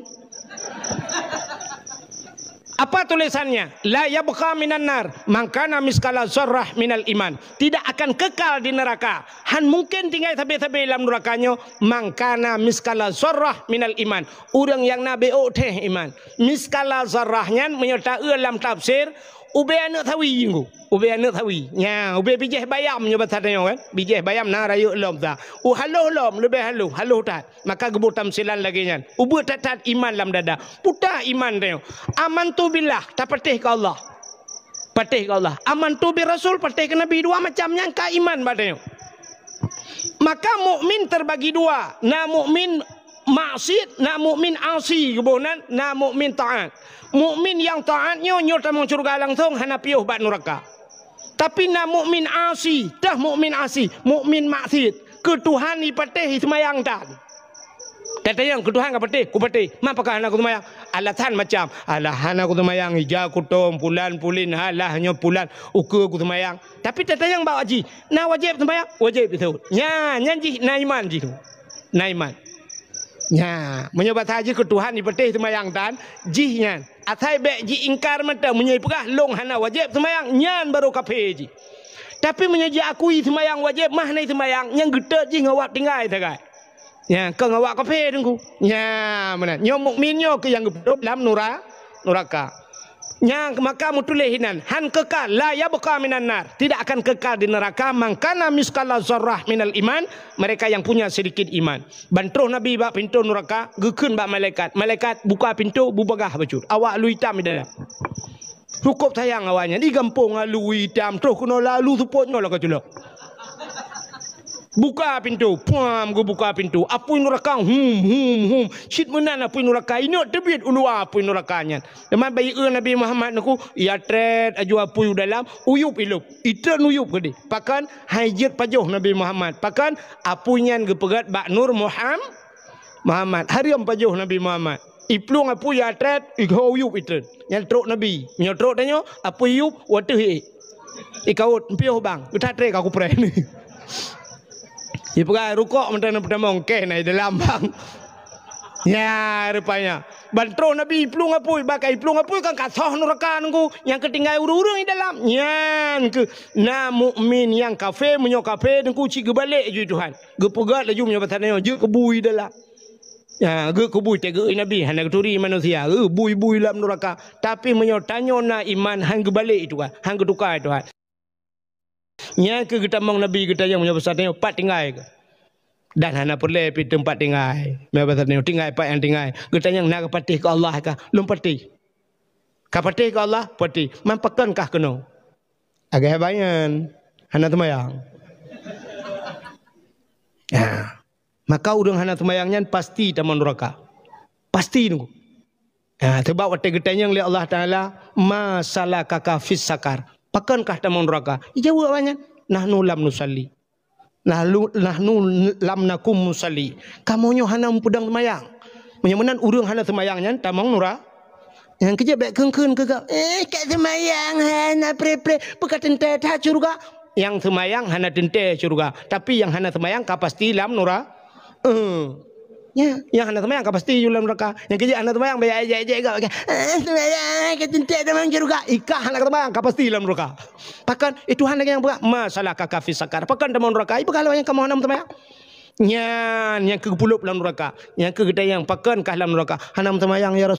Apa tulisannya? "La yabqa minan nar man kana miskala zarrah minal iman." Tidak akan kekal di neraka. Han mungken tinggai sabe-sabe lam neraka nyoe, "man kana miskala zarrah minal iman." Ureuëng nyang na beok teh iman. Miskala zarrah nyan meunyoe taeu lam tafsir, ubé aneuëk sawi jih. Ubé aneuëk sawi. Nya, ubé bijéh bayam nyoe basa tanyoe kan. Bijéh bayam na rayeuk lom ta. U haloh lom, leubeh haloh, haloh that. Maka geuboh tamsilan lagée nyan. Ubeut that-that iman lam dada. Puta iman tanyoe. Amantu billah, tapatéh keu Allah. Patéh keu Allah. Amantu bir rasul, patéh keu Nabi. Dua macam nyan ka iman bak tanyoe. Maka mukmin terbagi dua. Na mukmin maksiat, na mukmin asi, geuboh nan, na mukmin taat. Mukmin nyang taat nyoe, nyoe tamong syeuruga langsong, hana piôh bak nuraka. Tapi na mukmin asi, tah mukmin asi, mukmin maksiat. Keu Tuhan ipatéh iseumayang tan. Tatanyong keu Tuhan ka patéh, kupatéh. Ma pakon hana kuseumayang? Alasan macam, "Alah hana kuseumayang, ija kutom, pulan pulin, alah nyoe pulan, ukeue kuseumayang." Tapi tatanyong bak wajéb, na wajéb seumayang? Wajéb beutôi. Nya, nyan jih na iman jih tu. Na iman. Nya, meunyoe basa jih keu Tuhan ipatéh seumayang tan, jih nyan. Asai bék jiingkar mantong, meunyoe ipeugah lông hana wajéb seumayang, nyan barô kafé jih. Tapi meunyoe jiakui seumayang wajéb, mah na seumayang, nyang geutot jih ngon awak tinggai sagai. Nya, kon awak kafé Teungku. Nya, meunan. Nyoe mukmin nyoe keuh nyang geupeudong lam nura-, nuraka. Nya, maka meutuléh inan, han kekal, la yabqa minan nar, tidak akan kekal di neraka, man kana miskala zarrah minal iman, mereka yang punya sedikit iman. Ban troh Nabi bak pintoe nuraka, geukheun bak malaikat, "Malaikat, buka pintoe, beubagaih bacut. Awak alu itam di dalam." Cukôp sayang awaknyan, di gampông alu itam, troh keunoe lalu seupôt nyoe lagée culok. Buka pintoe, puam geubuka pintoe. Apui nuraka, hum, hum, hum. Cit meunan apui nuraka, inok teubiet u luwa apui nuraka nyan. Teuma bak ié Nabi Muhammad Teungku, ya trét aju apui u dalam, uyup ilop. Itreun uyup keudeh. Pakon hai jeuet pajoh Nabi Muhammad. Pakon apui nyan geupeugét bak nur Muham-, Muhammad. Hareuem pajoh Nabi Muhammad. Iplueng apui ya trét, iho uyup itreun. Nyan trok Nabi. Meunyoe trok tanyoe, apui yup, wateuh ié. Ikawot, piôh bang. Geutat tré ka kupreh. Ipeugah rukok meunan peutamong, keh na i dalam bang. Nya, rupanya. Ban troh Nabi iplueng apui, bak iplueng apui kan ka soh nuraka Teungku. Nyang keutinggai ureuëng-ureuëng i dalam. Nyan keuh na mukmin nyang kafé, meunyoe kafé Teungku cit geubalek aju Tuhan. Geupeugét laju meunyoe basa nyoe, jeuet keu bui dalam. Ya, geukeubui teugeue Nabi, hana geuturi manusia. Geuh bui-bui lam nuraka. Tapi meunyoe tanyoe na iman, han geubalek Tuhan, han geutuka Tuhan. Nyan keuh geutamong Nabi geutanyong meunyoe basa tanyoe, pat tinggai keuh. Dan hana peureulée pi teumpat tinggai. Meunyoe basa tanyoe, tinggai pat nyang tinggai. Geutanyong na kapatéh keu Allah kah? Lôn patéh. Kapatéh keu Allah? Patéh. Man pakon kah keunoe? Agak hebat nyan. Hana teumayang. Ya. Maka ureuëng hana teumayang nyan pasti tamong nuraka. Pasti Teungku. Ha, sebab watée geutanyong lé Allah Taala, "Ma salakaka fis sakar?" Pakon kah tamong nuraka? Ijaweueb awaknyan, "Nahnu lam nusalli." Nahnu, nahnu lam nakum musalli. Kamoe nyoe hana meupeudong teumayang. Meunyoe meunan ureuëng hana teumayang nyan tamong nura-, nyang keujeuet bék kheun-kheun keu gab, "Eh, ka teumayang hana preh-preh, peue ka teuntée that syeuruga?" Nyang teumayang hana teuntée syeuruga, tapi nyang hana teumayang ka pasti lam nura-, Eh. Nya, nyang hana teumayang ka pasti yue lam nuraka. Nyang keujeuet hana teumayang, baya ejek-ejek gak. Eh, teumayang, ka teuntée tamong syeuruga. Ikah hana teumayang, ka pasti lam nuraka. Pakon, eh, Tuhan lagée nyang peugah, "Ma salakaka fis sakar?" Pakon tamong nuraka? Ipeugah lagée nyang kamoe hana teumayang. Nyan, nyang keu geupulop lam nuraka. Nyang keu geutanyong, "Pakon kah lam nuraka?" "Hana teumayang, ya